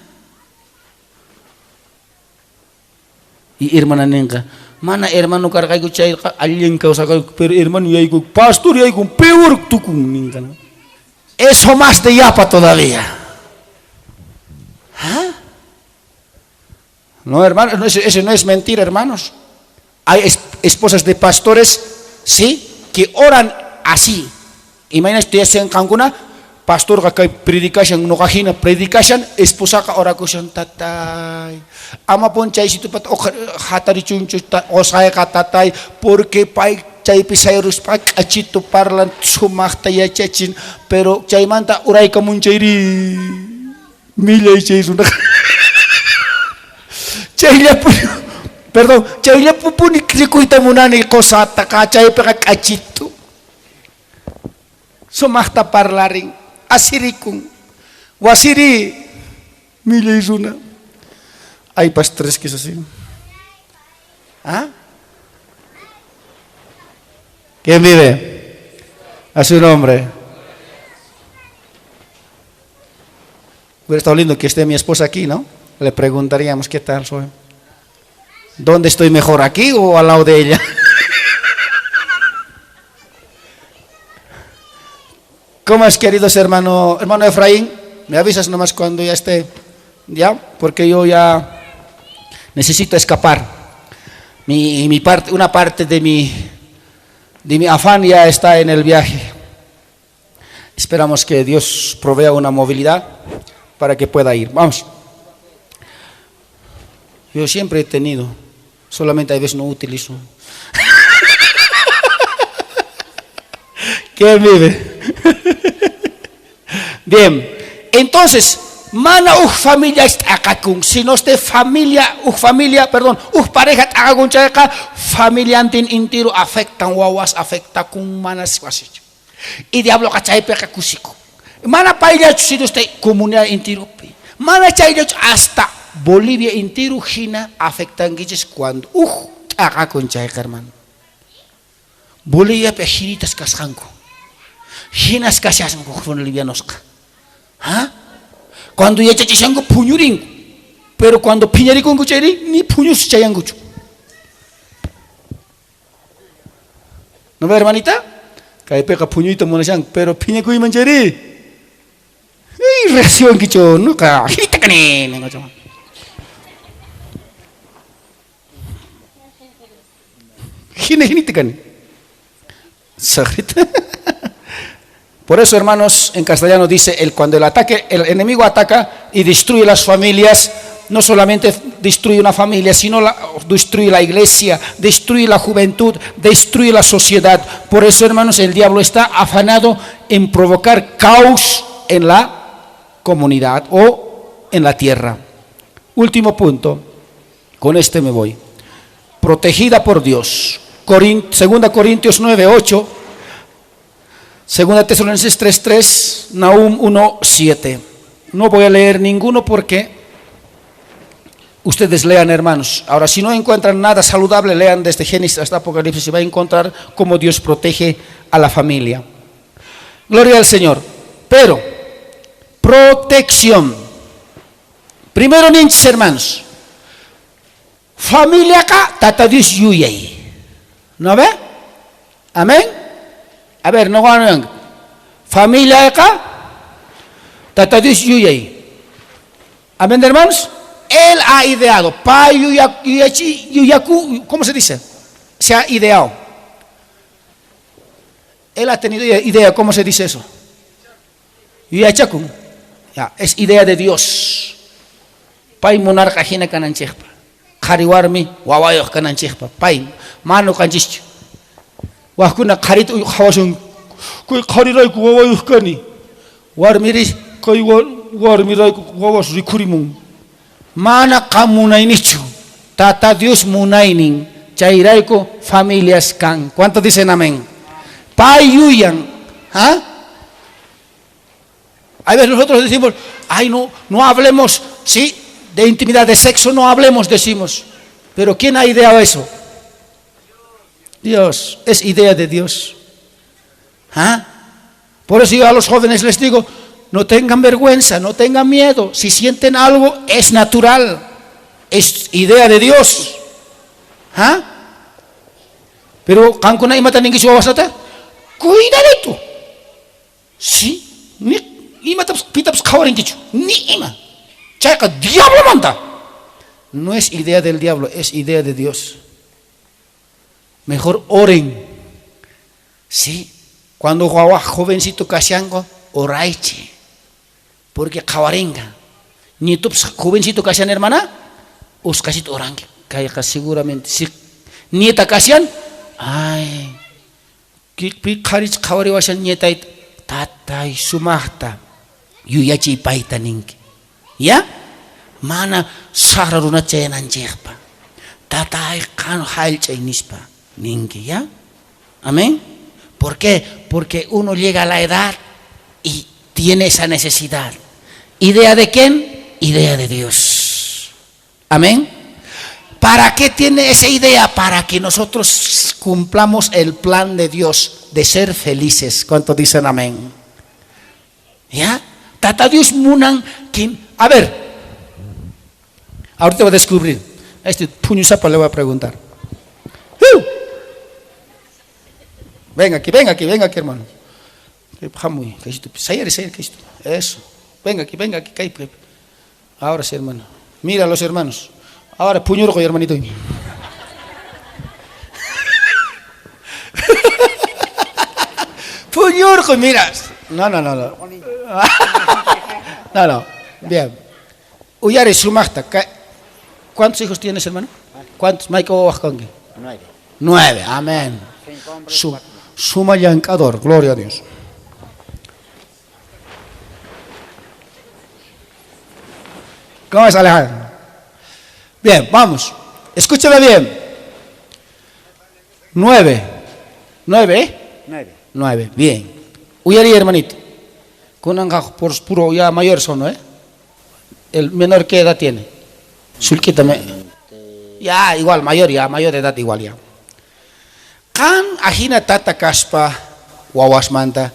Y hermana ninqa, mana hermano karqayku chayqa allin kawsakayku, pero hermano yayku, pastor yaykun, peor tukun ninqa. Eso más de yapa todavía. ¿Ah? No, hermano, no, eso no es mentira, hermanos. Hay esposas de pastores, sí, que oran así. Imagínate, tiyasan qankuna, pastorqa kay predicashan, nuqajina predicashan, esposaqa orakushan, tatay, amapun chaysitupata hatarichunchu qusayqa tatay, porque pay chaypi sayruspa k'achitu parlan, sumaqta yachachin, pero chaymanta uraykamun chayri, millay chay runaqa. Chayllapuni, perdón, chayllapuni rikuyta munani qusataqa, chaypiqa k'achitu. Sumaqta parlarin, asirikun, wasiri, millay runa. Hay pastores que es así. ¿Ah? ¿Quién vive? A su nombre. Hubiera estado lindo que esté mi esposa aquí, ¿no? Le preguntaríamos, ¿qué tal soy? ¿Dónde estoy mejor, aquí o al lado de ella? ¿Cómo es, queridos hermano, hermano Efraín? Me avisas nomás cuando ya esté, ¿ya? Porque yo ya necesito escapar. Una parte de mi afán ya está en el viaje. Esperamos que Dios provea una movilidad para que pueda ir. Vamos. Yo siempre he tenido, solamente a veces no utilizo. ¿Quién vive? Bien, entonces, mana uj familia t'aqakun, si no esté familia, uj familia, perdón, uj pareja t'aqakun chayqa, familiantin intiro afectan, wawas afectakun, manas wasichu. Y diabloqa chaypiqa kusikun. Mana payllachu, sino este comunidad intiropi. Mana chayllachu, hasta Bolivia intiro hina afectankichis cuando uj t'aqakun chayqa, hermano. Boliviapi hinitas kasqanku. Hinas kashasqanku bolivianosqa. ¿Ah? Cuando yachachishanku puñurinku. Pero cuando phiñarikunku chayri, ni puñus chayankuchu. ¿No ve, hermanita? Kaypiqa puñuyta munashanku, pero phiñakuyman chayri. Ey, reaccionkichu, nuqa hinita kani, ninkuchu. Hina hinita kani. Sagrita. Por eso, hermanos, en castellano dice, cuando el enemigo ataca y destruye las familias, no solamente destruye una familia, sino destruye la iglesia, destruye la juventud, destruye la sociedad. Por eso, hermanos, el diablo está afanado en provocar caos en la comunidad o en la tierra. Último punto, con este me voy. Protegida por Dios. Segunda Corintios 9, 8, Segunda Tesalonicenses 3, 3, Nahum 1, 7. No voy a leer ninguno porque ustedes lean, hermanos. Ahora, si no encuentran nada saludable, lean desde Génesis hasta Apocalipsis y va a encontrar cómo Dios protege a la familia. Gloria al Señor. Pero, protección. Primero, ninchis, hermanos. Familia ka, tata Dios yuyay. ¿No ve? Amén. A ver, no van. Familia acá, tata Dios yuyay. Amén, hermanos. Él ha ideado. Pa yuyachi, yuyaku, ¿cómo se dice? Se ha ideado. Él ha tenido idea, ¿cómo se dice eso? Yuyachaku. Ya, es idea de Dios. Pay monarca hina kananchikpa. Qhari warmi wawayuq kananchikpa. Pay manu kanchischu. Wajkuna qharita qhawasun. Kay qharirayku wawayuq kani. Warmiri kay warmirayku wawas rikhurimun. Mana qam munaynichu. Tata Dios munaynin. Chayrayku familias kan. ¿Cuántos dicen amén? Pay yuyan. ¿Ah? A veces nosotros decimos, ay, no, no hablemos, sí, de intimidad, de sexo no hablemos, decimos. Pero ¿quién ha ideado eso? Dios, es idea de Dios. ¿Ah? Por eso yo a los jóvenes les digo, no tengan vergüenza, no tengan miedo. Si sienten algo, es natural, es idea de Dios. ¿Ah? Pero qankuna imata ninkichu wawasnata? Cuidadito. Sí, ni imatapas pitapas qhawarinkichu, ni ima. Chayqa diablomanta. No es idea del diablo, es idea de Dios. Mejor oren. Sí, cuando wawa jovencito kashanqa, oraychi. Porque qhawarinqa. Nietupas jovencito kashan hermana, usqhasita oranki. Kayqa seguramente si nieta kashan, ay, pi qharich qhawariwashan nietayta, tatay sumaqta yuyachiy payta ninki. Ya? Mana saqra runa chayananchikpa. Tatay qan hallch'ay nispa ninki, ya? Amén. ¿Por qué? Porque uno llega a la edad y tiene esa necesidad. ¿Idea de quién? Idea de Dios. Amén. ¿Para qué tiene esa idea? Para que nosotros cumplamos el plan de Dios de ser felices. ¿Cuántos dicen amén? ¿Ya? Tata Dios munan quien. A ver, ahorita voy a descubrir. A este puño zapa le voy a preguntar. ¡Uh! Venga aquí, venga aquí, venga aquí, hermano. Eso. Venga aquí, venga aquí. Ahora sí, hermano. Mira a los hermanos. Ahora, puñurco, hermanito. Puñurco, mira. No, no, no, no. No, no. Bien. Uyari sumaqta. ¿Cuántos hijos tienes, hermano? ¿Cuántos? Michael? 9. 9, amén. Suma llank'ador, gloria a Dios. ¿Cómo es, Alejandro? Bien, vamos. Escúchame bien. 9. 9, ¿eh? 9. 9, bien. Uyari, hermanito. Kunanqa por puro ya mayor son, ¿no? El menor, ¿qué edad tiene? Sulquítame. Ya, igual, mayor ya, mayor de edad igual ya. Qan ajina tata kaspa wawasmanta.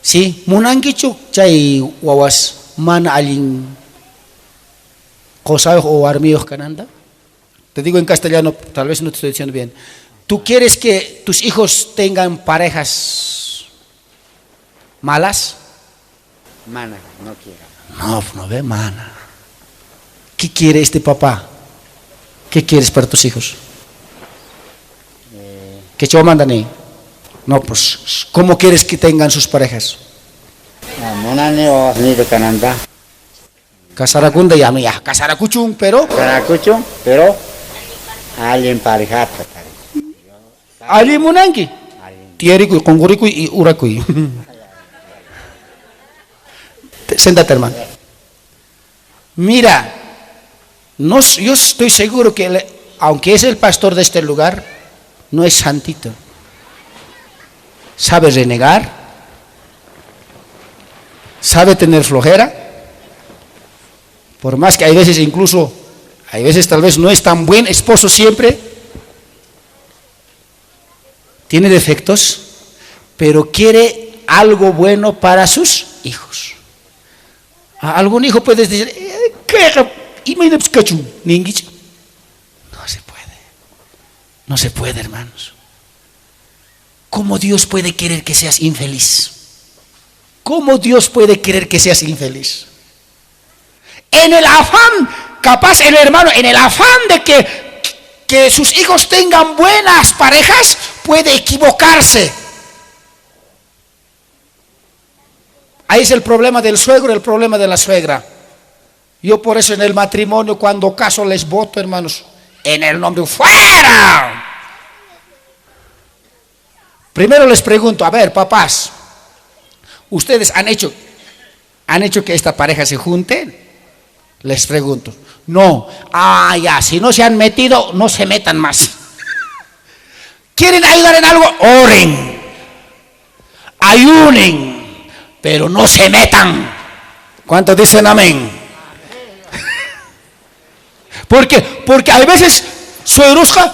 Sí, munankichu chay wawas mana allin qosayuq o warmiyuq kananta? Te digo en castellano, tal vez no te estoy diciendo bien. ¿Tú quieres que tus hijos tengan parejas malas? Mana, no quiero. No, no ve mana. ¿Qué quiere este papá? ¿Qué quieres para tus hijos? ¿Qué chivo mandan ahí? No, pues, ¿cómo quieres que tengan sus parejas? Munani wawasniyta kananta. Casarakunda ya, ya, casarakuchun, pero... Casarakuchun, pero allin parejata. Allin munanki. Tiyarikuy, qunqurikuy y urakuy. Séntate, hermano. Mira, no, yo estoy seguro que, aunque es el pastor de este lugar, no es santito. Sabe renegar, sabe tener flojera, por más que hay veces incluso, hay veces tal vez no es tan buen esposo siempre, tiene defectos, pero quiere algo bueno para sus hijos. A algún hijo puedes decir, ¿qué? No se puede. No se puede, hermanos. ¿Cómo Dios puede querer que seas infeliz? ¿Cómo Dios puede querer que seas infeliz? En el afán, capaz el hermano, en el afán de que sus hijos tengan buenas parejas, puede equivocarse. Ahí es el problema del suegro, el problema de la suegra. Yo por eso en el matrimonio, cuando caso, les voto, hermanos, en el nombre, ¡fuera! Primero les pregunto, a ver, papás, ¿ustedes han hecho que esta pareja se junte? Les pregunto. No. Ah, ya, si no se han metido, no se metan más. ¿Quieren ayudar en algo? Oren. Ayunen. Pero no se metan. ¿Cuántos dicen amén? ¿Por qué? Porque hay veces suerosca,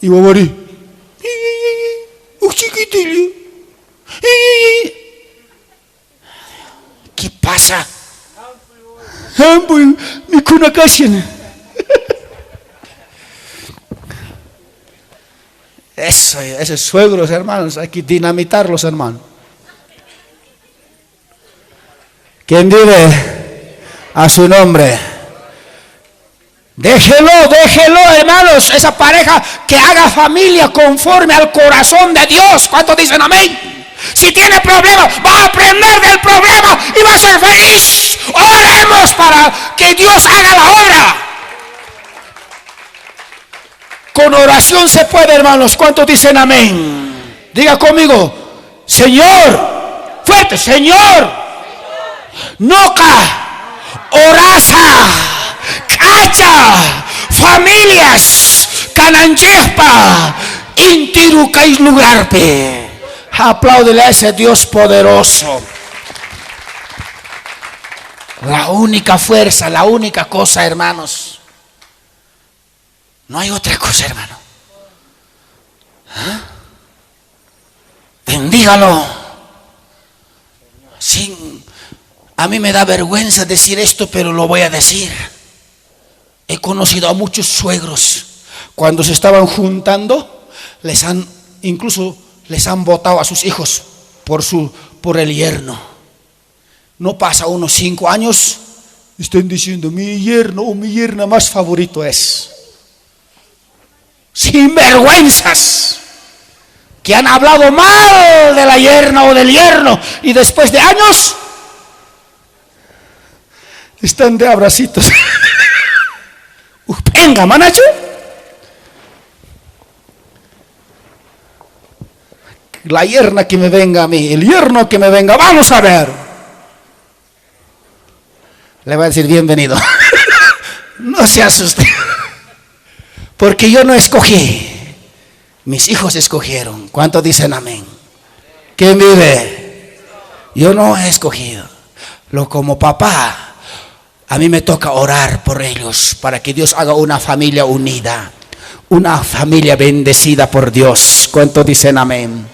Y wawari. Chiquitillo. ¿Qué pasa? Hampuy, mikhuna kashan. Eso, esos suegros, hermanos, hay que dinamitarlos, hermano. ¿Quién vive? A su nombre. Déjelo, déjelo, hermanos, esa pareja que haga familia conforme al corazón de Dios. ¿Cuántos dicen amén? Si tiene problemas, va a aprender del problema y va a ser feliz. Oremos para que Dios haga la obra. Con oración se puede, hermanos. ¿Cuántos dicen amén? Diga conmigo, Señor, fuerte, Señor, noqa, orasaj, k'acha, familias, kananchejpaj, intiru kay lugarpi. Apláudele a ese Dios poderoso. La única fuerza, la única cosa, hermanos. No hay otra cosa, hermano. ¿Ah? Bendígalo. Sin, a mí me da vergüenza decir esto, pero lo voy a decir. He conocido a muchos suegros. Cuando se estaban juntando, incluso les han botado a sus hijos por el yerno. No pasa unos 5 años, están diciendo, mi yerno o mi yerna más favorito es. Sin vergüenzas, que han hablado mal de la yerna o del yerno, y después de años están de abracitos. Venga, manacho. La yerna que me venga a mí, el yerno que me venga, vamos a ver. Le va a decir bienvenido. No se asuste. Porque yo no escogí. Mis hijos escogieron. ¿Cuántos dicen amén? ¿Quién vive? Yo no he escogido. Lo como papá, a mí me toca orar por ellos, para que Dios haga una familia unida, una familia bendecida por Dios. ¿Cuántos dicen amén?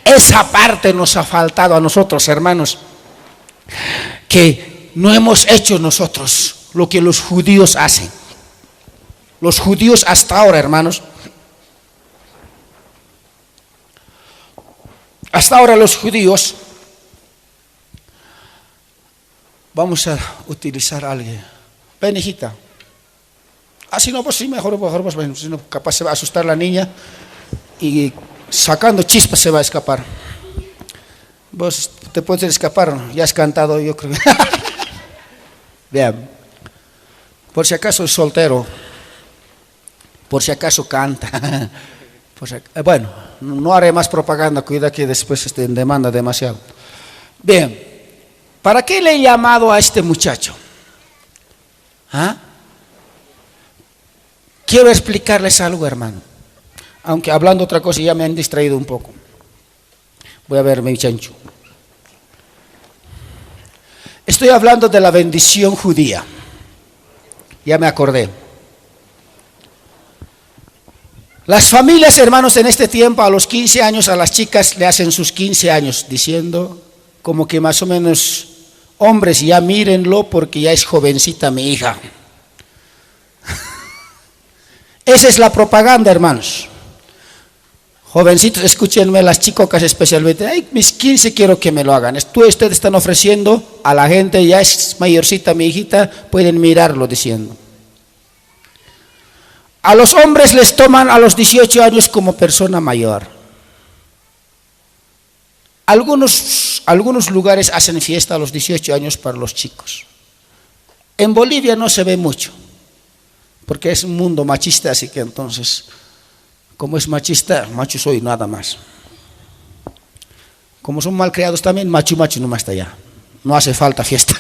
Esa parte nos ha faltado a nosotros, hermanos, que no hemos hecho nosotros lo que los judíos hacen. Los judíos hasta ahora, hermanos, hasta ahora los judíos, vamos a utilizar a alguien. Ven, hijita. Ah, si no, pues sí, mejor, pues, bueno, si no, capaz se va a asustar la niña y sacando chispas se va a escapar. Vos te puedes escapar, ¿no? Ya has cantado, yo creo. Bien. Por si acaso es soltero. Por si acaso canta. Bueno, no haré más propaganda, cuida que después esté en demanda demasiado. Bien, ¿para qué le he llamado a este muchacho? ¿Ah? Quiero explicarles algo, hermano. Aunque hablando otra cosa ya me han distraído un poco. Voy a ver mi chancho. Estoy hablando de la bendición judía. Ya me acordé. Las familias, hermanos, en este tiempo, a los 15 años, a las chicas le hacen sus 15 años, diciendo como que más o menos, hombres, ya mírenlo porque ya es jovencita mi hija. Esa es la propaganda, hermanos. Jovencitos, escúchenme, las chicocas especialmente. Ay, mis 15 quiero que me lo hagan. Ustedes están ofreciendo a la gente, ya es mayorcita mi hijita, pueden mirarlo diciendo. A los hombres les toman a los 18 años como persona mayor. Algunos lugares hacen fiesta a los 18 años para los chicos. En Bolivia no se ve mucho, porque es un mundo machista, así que entonces, como es machista, macho soy, nada más. Como son malcriados también, macho, macho, nomás está allá. No hace falta fiesta.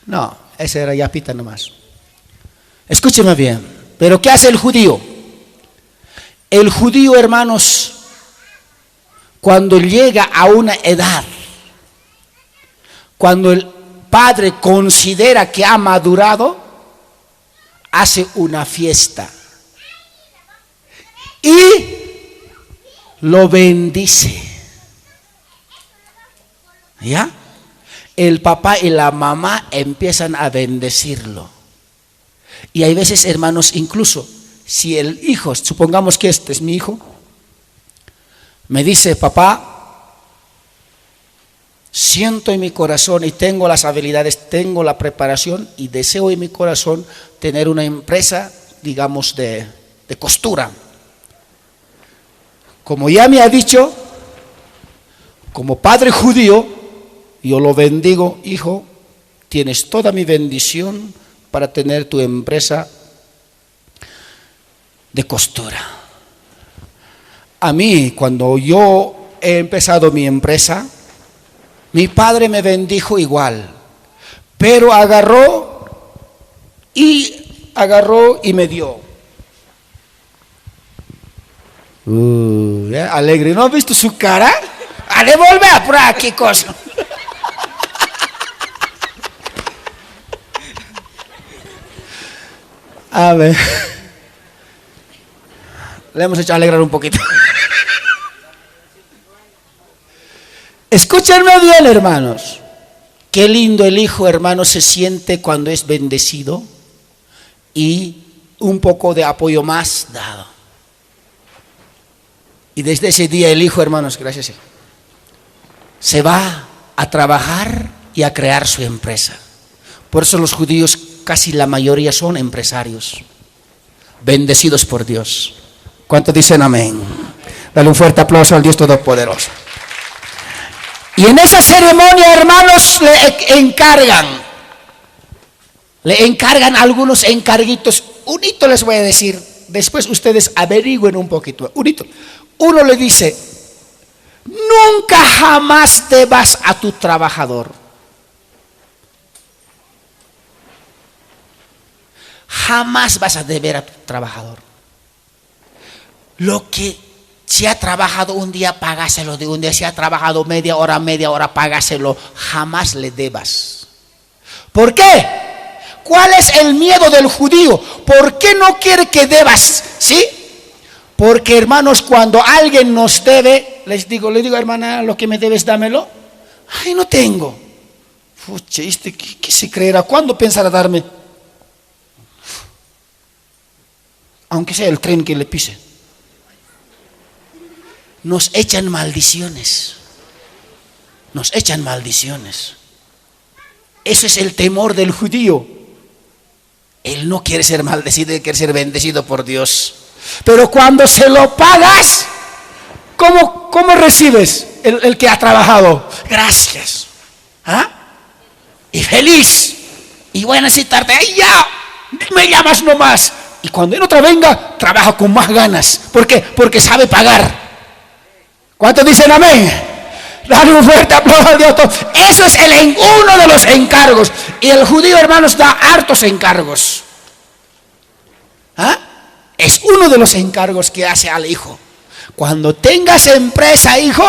No, ese era yapita nomás. Escúcheme bien, pero ¿qué hace el judío? El judío, hermanos, cuando llega a una edad, cuando el padre considera que ha madurado, hace una fiesta. Y lo bendice. ¿Ya? El papá y la mamá empiezan a bendecirlo. Y hay veces, hermanos, incluso si el hijo, supongamos que este es mi hijo, me dice, papá, siento en mi corazón y tengo las habilidades, tengo la preparación y deseo en mi corazón tener una empresa, digamos, de costura. Como ya me ha dicho, como padre judío, yo lo bendigo, hijo, tienes toda mi bendición para tener tu empresa de costura. A mí, cuando yo he empezado mi empresa, mi padre me bendijo igual, pero agarró y me dio. Alegre, ¿no has visto su cara? A devolver por aquí, cosa. A ver, le hemos hecho alegrar un poquito. Escúchenme bien, hermanos. Qué lindo el hijo, hermano, se siente cuando es bendecido y un poco de apoyo más dado. Y desde ese día el hijo, hermanos, gracias, se va a trabajar y a crear su empresa. Por eso los judíos, casi la mayoría son empresarios, bendecidos por Dios. ¿Cuántos dicen amén? Dale un fuerte aplauso al Dios Todopoderoso. Y en esa ceremonia, hermanos, le encargan algunos encarguitos. Un hito les voy a decir, después ustedes averigüen un poquito. Un hito. Uno le dice, nunca jamás debas a tu trabajador. Jamás vas a deber a tu trabajador. Lo que si ha trabajado un día, págaselo de un día. Si ha trabajado media hora, págaselo. Jamás le debas. ¿Por qué? ¿Cuál es el miedo del judío? ¿Por qué no quiere que debas? ¿Sí? Porque, hermanos, cuando alguien nos debe, le digo, hermana, lo que me debes, dámelo. Ay, no tengo. Fuche, ¿este qué se creerá? ¿Cuándo pensará darme? Aunque sea el tren que le pise. Nos echan maldiciones. Nos echan maldiciones. Eso es el temor del judío. Él no quiere ser maldecido, él quiere ser bendecido por Dios. Pero cuando se lo pagas, ¿cómo recibes el que ha trabajado? Gracias. ¿Ah? Y feliz. Y voy a necesitarte. ¡Ay, ya! Me llamas nomás. Y cuando en otra venga, trabaja con más ganas. ¿Por qué? Porque sabe pagar. ¿Cuántos dicen amén? Dale un fuerte aplauso a Dios. Eso es uno de los encargos. Y el judío, hermanos, da hartos encargos. ¿Ah? Es uno de los encargos que hace al hijo. Cuando tengas empresa, hijo,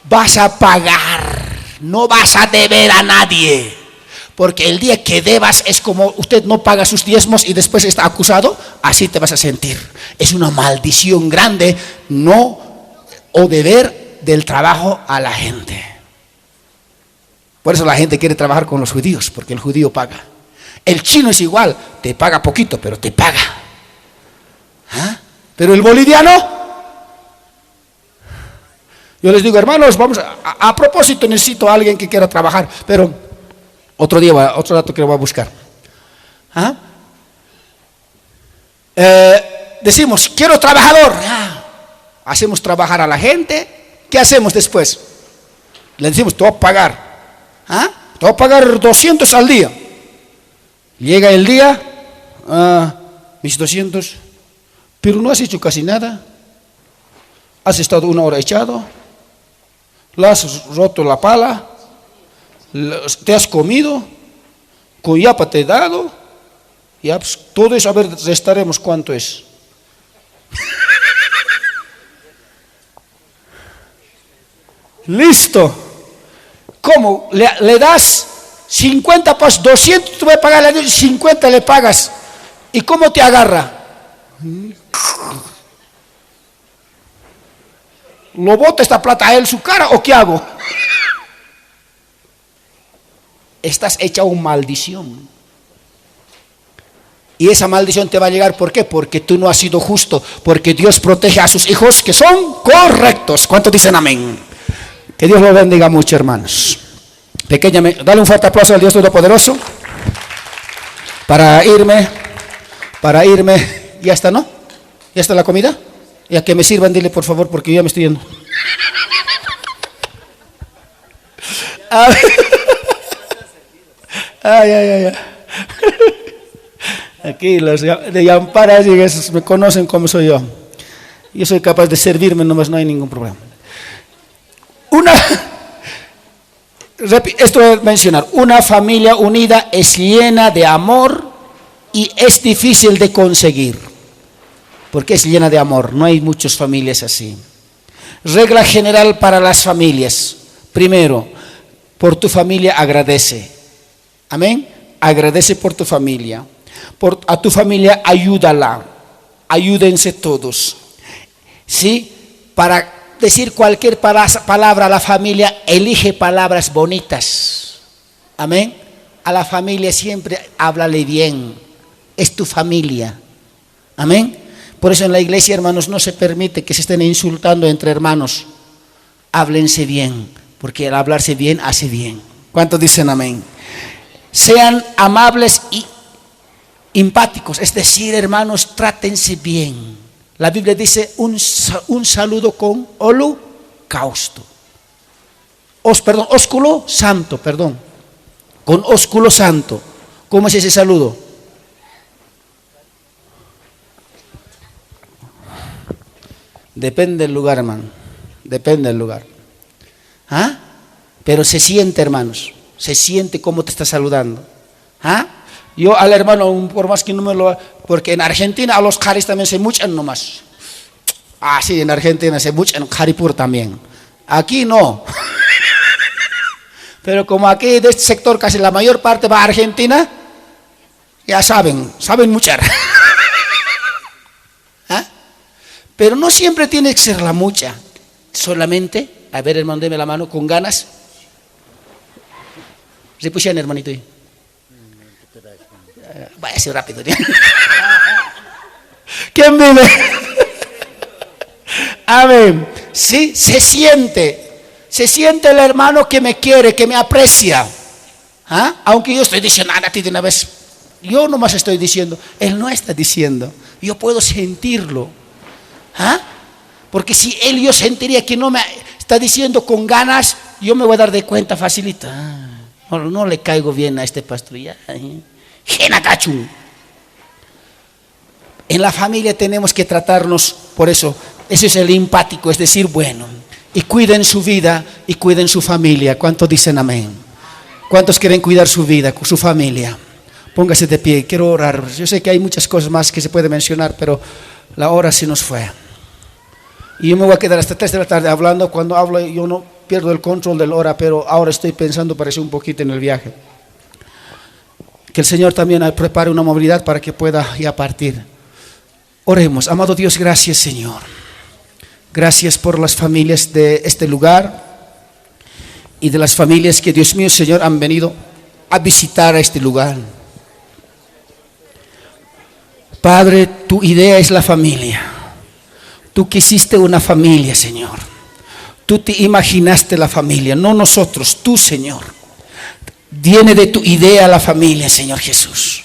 vas a pagar. No vas a deber a nadie. Porque el día que debas es como usted no paga sus diezmos y después está acusado, así te vas a sentir. Es una maldición grande no o deber del trabajo a la gente. Por eso la gente quiere trabajar con los judíos, porque el judío paga. El chino es igual, te paga poquito, pero te paga. ¿Ah? Pero el boliviano, yo les digo, hermanos, vamos a propósito, necesito a alguien que quiera trabajar, pero otro día, otro dato que lo voy a buscar. ¿Ah? Decimos, quiero trabajador. Ah, hacemos trabajar a la gente. ¿Qué hacemos después? Le decimos, te voy a pagar. ¿Ah? Te voy a pagar 200 al día. Llega el día, mis 200, pero no has hecho casi nada. Has estado una hora echado, le has roto la pala, te has comido, con yapa te he dado, ya, pues, todo eso, a ver, restaremos cuánto es. Listo. ¿Cómo? Le das 50 pas, 200 te voy a pagar, 50 le pagas. ¿Y cómo te agarra? ¿Lo boto esta plata a él su cara o qué hago? Estás hecha una maldición. Y esa maldición te va a llegar, ¿por qué? Porque tú no has sido justo, porque Dios protege a sus hijos que son correctos. ¿Cuántos dicen amén? Que Dios los bendiga mucho, hermanos. Pequeña, dale un fuerte aplauso al Dios Todopoderoso. Para irme, ya está, ¿no? ¿Ya está la comida? Y a que me sirvan, dile por favor, porque yo ya me estoy yendo. Ay, ay, ay, ay. Aquí los de Yampara y esos me conocen como soy yo. Yo soy capaz de servirme nomás, no hay ningún problema. Esto voy a mencionar, una familia unida es llena de amor y es difícil de conseguir. Porque es llena de amor, no hay muchas familias así. Regla general para las familias. Primero, por tu familia agradece. Amén. Agradece por tu familia. A tu familia ayúdala. Ayúdense todos. ¿Sí? Para decir cualquier palabra a la familia, elige palabras bonitas. Amén. A la familia siempre háblale bien. Es tu familia. Amén. Por eso en la iglesia, hermanos, no se permite que se estén insultando entre hermanos. Háblense bien, porque el hablarse bien hace bien. ¿Cuántos dicen amén? Sean amables y empáticos, es decir, hermanos, trátense bien. La Biblia dice un saludo con holocausto. Ósculo santo, perdón. Con ósculo santo. ¿Cómo es ese saludo? Depende del lugar, hermano. Depende del lugar. ¿Ah? Pero se siente, hermanos. Se siente cómo te está saludando. ¿Ah? Yo al hermano, por más que no me lo... Porque en Argentina a los jaris también se muchan nomás. Ah, sí, en Argentina se muchan jaripur también. Aquí no. Pero como aquí de este sector casi la mayor parte va a Argentina, ya saben muchar. ¿Ah? Pero no siempre tiene que ser la mucha. Solamente, a ver, hermano, deme la mano con ganas. Se pusieron, hermanito. Vaya, así rápido. ¿Quién vive? Amén. Sí, se siente. Se siente el hermano que me quiere, que me aprecia. ¿Ah? Aunque yo estoy diciendo, a ti de una vez. Yo nomás estoy diciendo, él no está diciendo. Yo puedo sentirlo. ¿Ah? Porque si él yo sentiría que no me está diciendo con ganas, yo me voy a dar de cuenta facilita. No, no le caigo bien a este pastor. Ya. En la familia tenemos que tratarnos por eso. Eso es el empático, es decir, bueno. Y cuiden su vida y cuiden su familia. ¿Cuántos dicen amén? ¿Cuántos quieren cuidar su vida, su familia? Póngase de pie, quiero orar. Yo sé que hay muchas cosas más que se puede mencionar, pero la hora se nos fue. Y yo me voy a quedar hasta 3 de la tarde hablando. Cuando hablo yo no pierdo el control de la hora, pero ahora estoy pensando, parece un poquito en el viaje. Que el Señor también prepare una movilidad para que pueda ya partir. Oremos. Amado Dios, gracias, Señor. Gracias por las familias de este lugar y de las familias que, Dios mío, Señor, han venido a visitar a este lugar. Padre, tu idea es la familia. Tú quisiste una familia, Señor. Tú te imaginaste la familia, no nosotros, tú, Señor. Viene de tu idea la familia, Señor Jesús.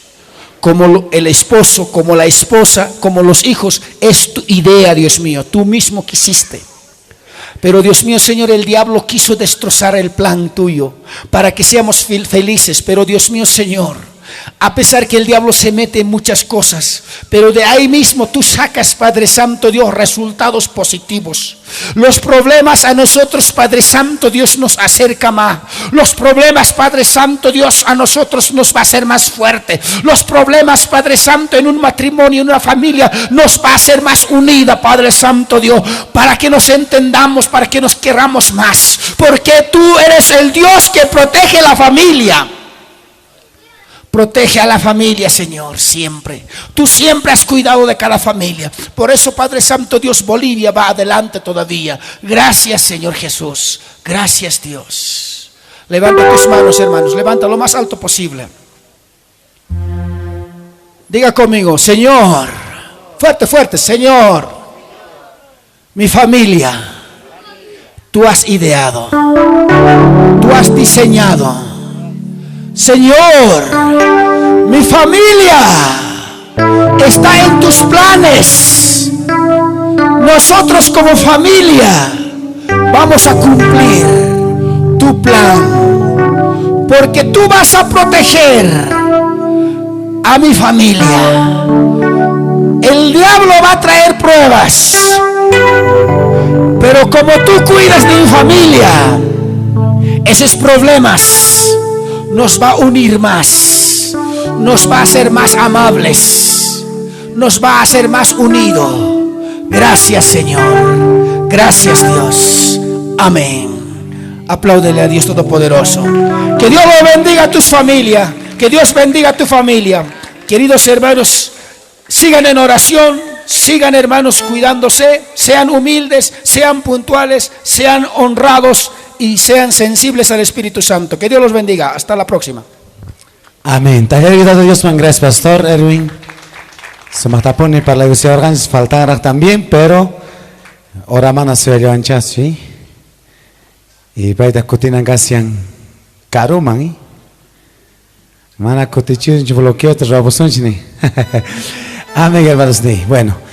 Como el esposo, como la esposa, como los hijos, es tu idea, Dios mío. Tú mismo quisiste. Pero Dios mío, Señor, el diablo quiso destrozar el plan tuyo para que seamos felices. Pero Dios mío, Señor, a pesar que el diablo se mete en muchas cosas, pero de ahí mismo tú sacas, Padre Santo Dios, resultados positivos. Los problemas a nosotros, Padre Santo Dios, nos acerca más. Los problemas, Padre Santo Dios, a nosotros nos va a hacer más fuerte. Los problemas, Padre Santo, en un matrimonio, en una familia, nos va a hacer más unida, Padre Santo Dios, para que nos entendamos, para que nos queramos más. Porque tú eres el Dios que protege la familia. Protege a la familia, Señor, siempre. Tú siempre has cuidado de cada familia. Por eso, Padre Santo Dios, Bolivia va adelante todavía. Gracias, Señor Jesús. Gracias, Dios. Levanta tus manos, hermanos. Levanta lo más alto posible. Diga conmigo, Señor. Fuerte, fuerte, Señor. Mi familia. Tú has ideado. Tú has diseñado. Señor, mi familia está en tus planes. Nosotros como familia vamos a cumplir tu plan. Porque tú vas a proteger a mi familia. El diablo va a traer pruebas. Pero como tú cuidas de mi familia, esos problemas nos va a unir más, nos va a hacer más amables, nos va a hacer más unidos. Gracias, Señor. Gracias, Dios. Amén. Apláudele a Dios Todopoderoso. Que Dios lo bendiga a tus familias. Que Dios bendiga a tu familia. Queridos hermanos, sigan en oración. Sigan, hermanos, cuidándose. Sean humildes, sean puntuales, sean honrados y sean sensibles al Espíritu Santo. Que Dios los bendiga. Hasta la próxima. Amén. Dios, gracias, Pastor Erwin. Sumaqtapuni parlaykusiwarqanchis faltanraq también, pero ora mana suyallanchas, ¿sí? Y payta kutinan kashan karuman, ¿eh? Mana kutichunchu bloqueo ruwapusunchik ni. Amén, hermanos. Ni. Bueno.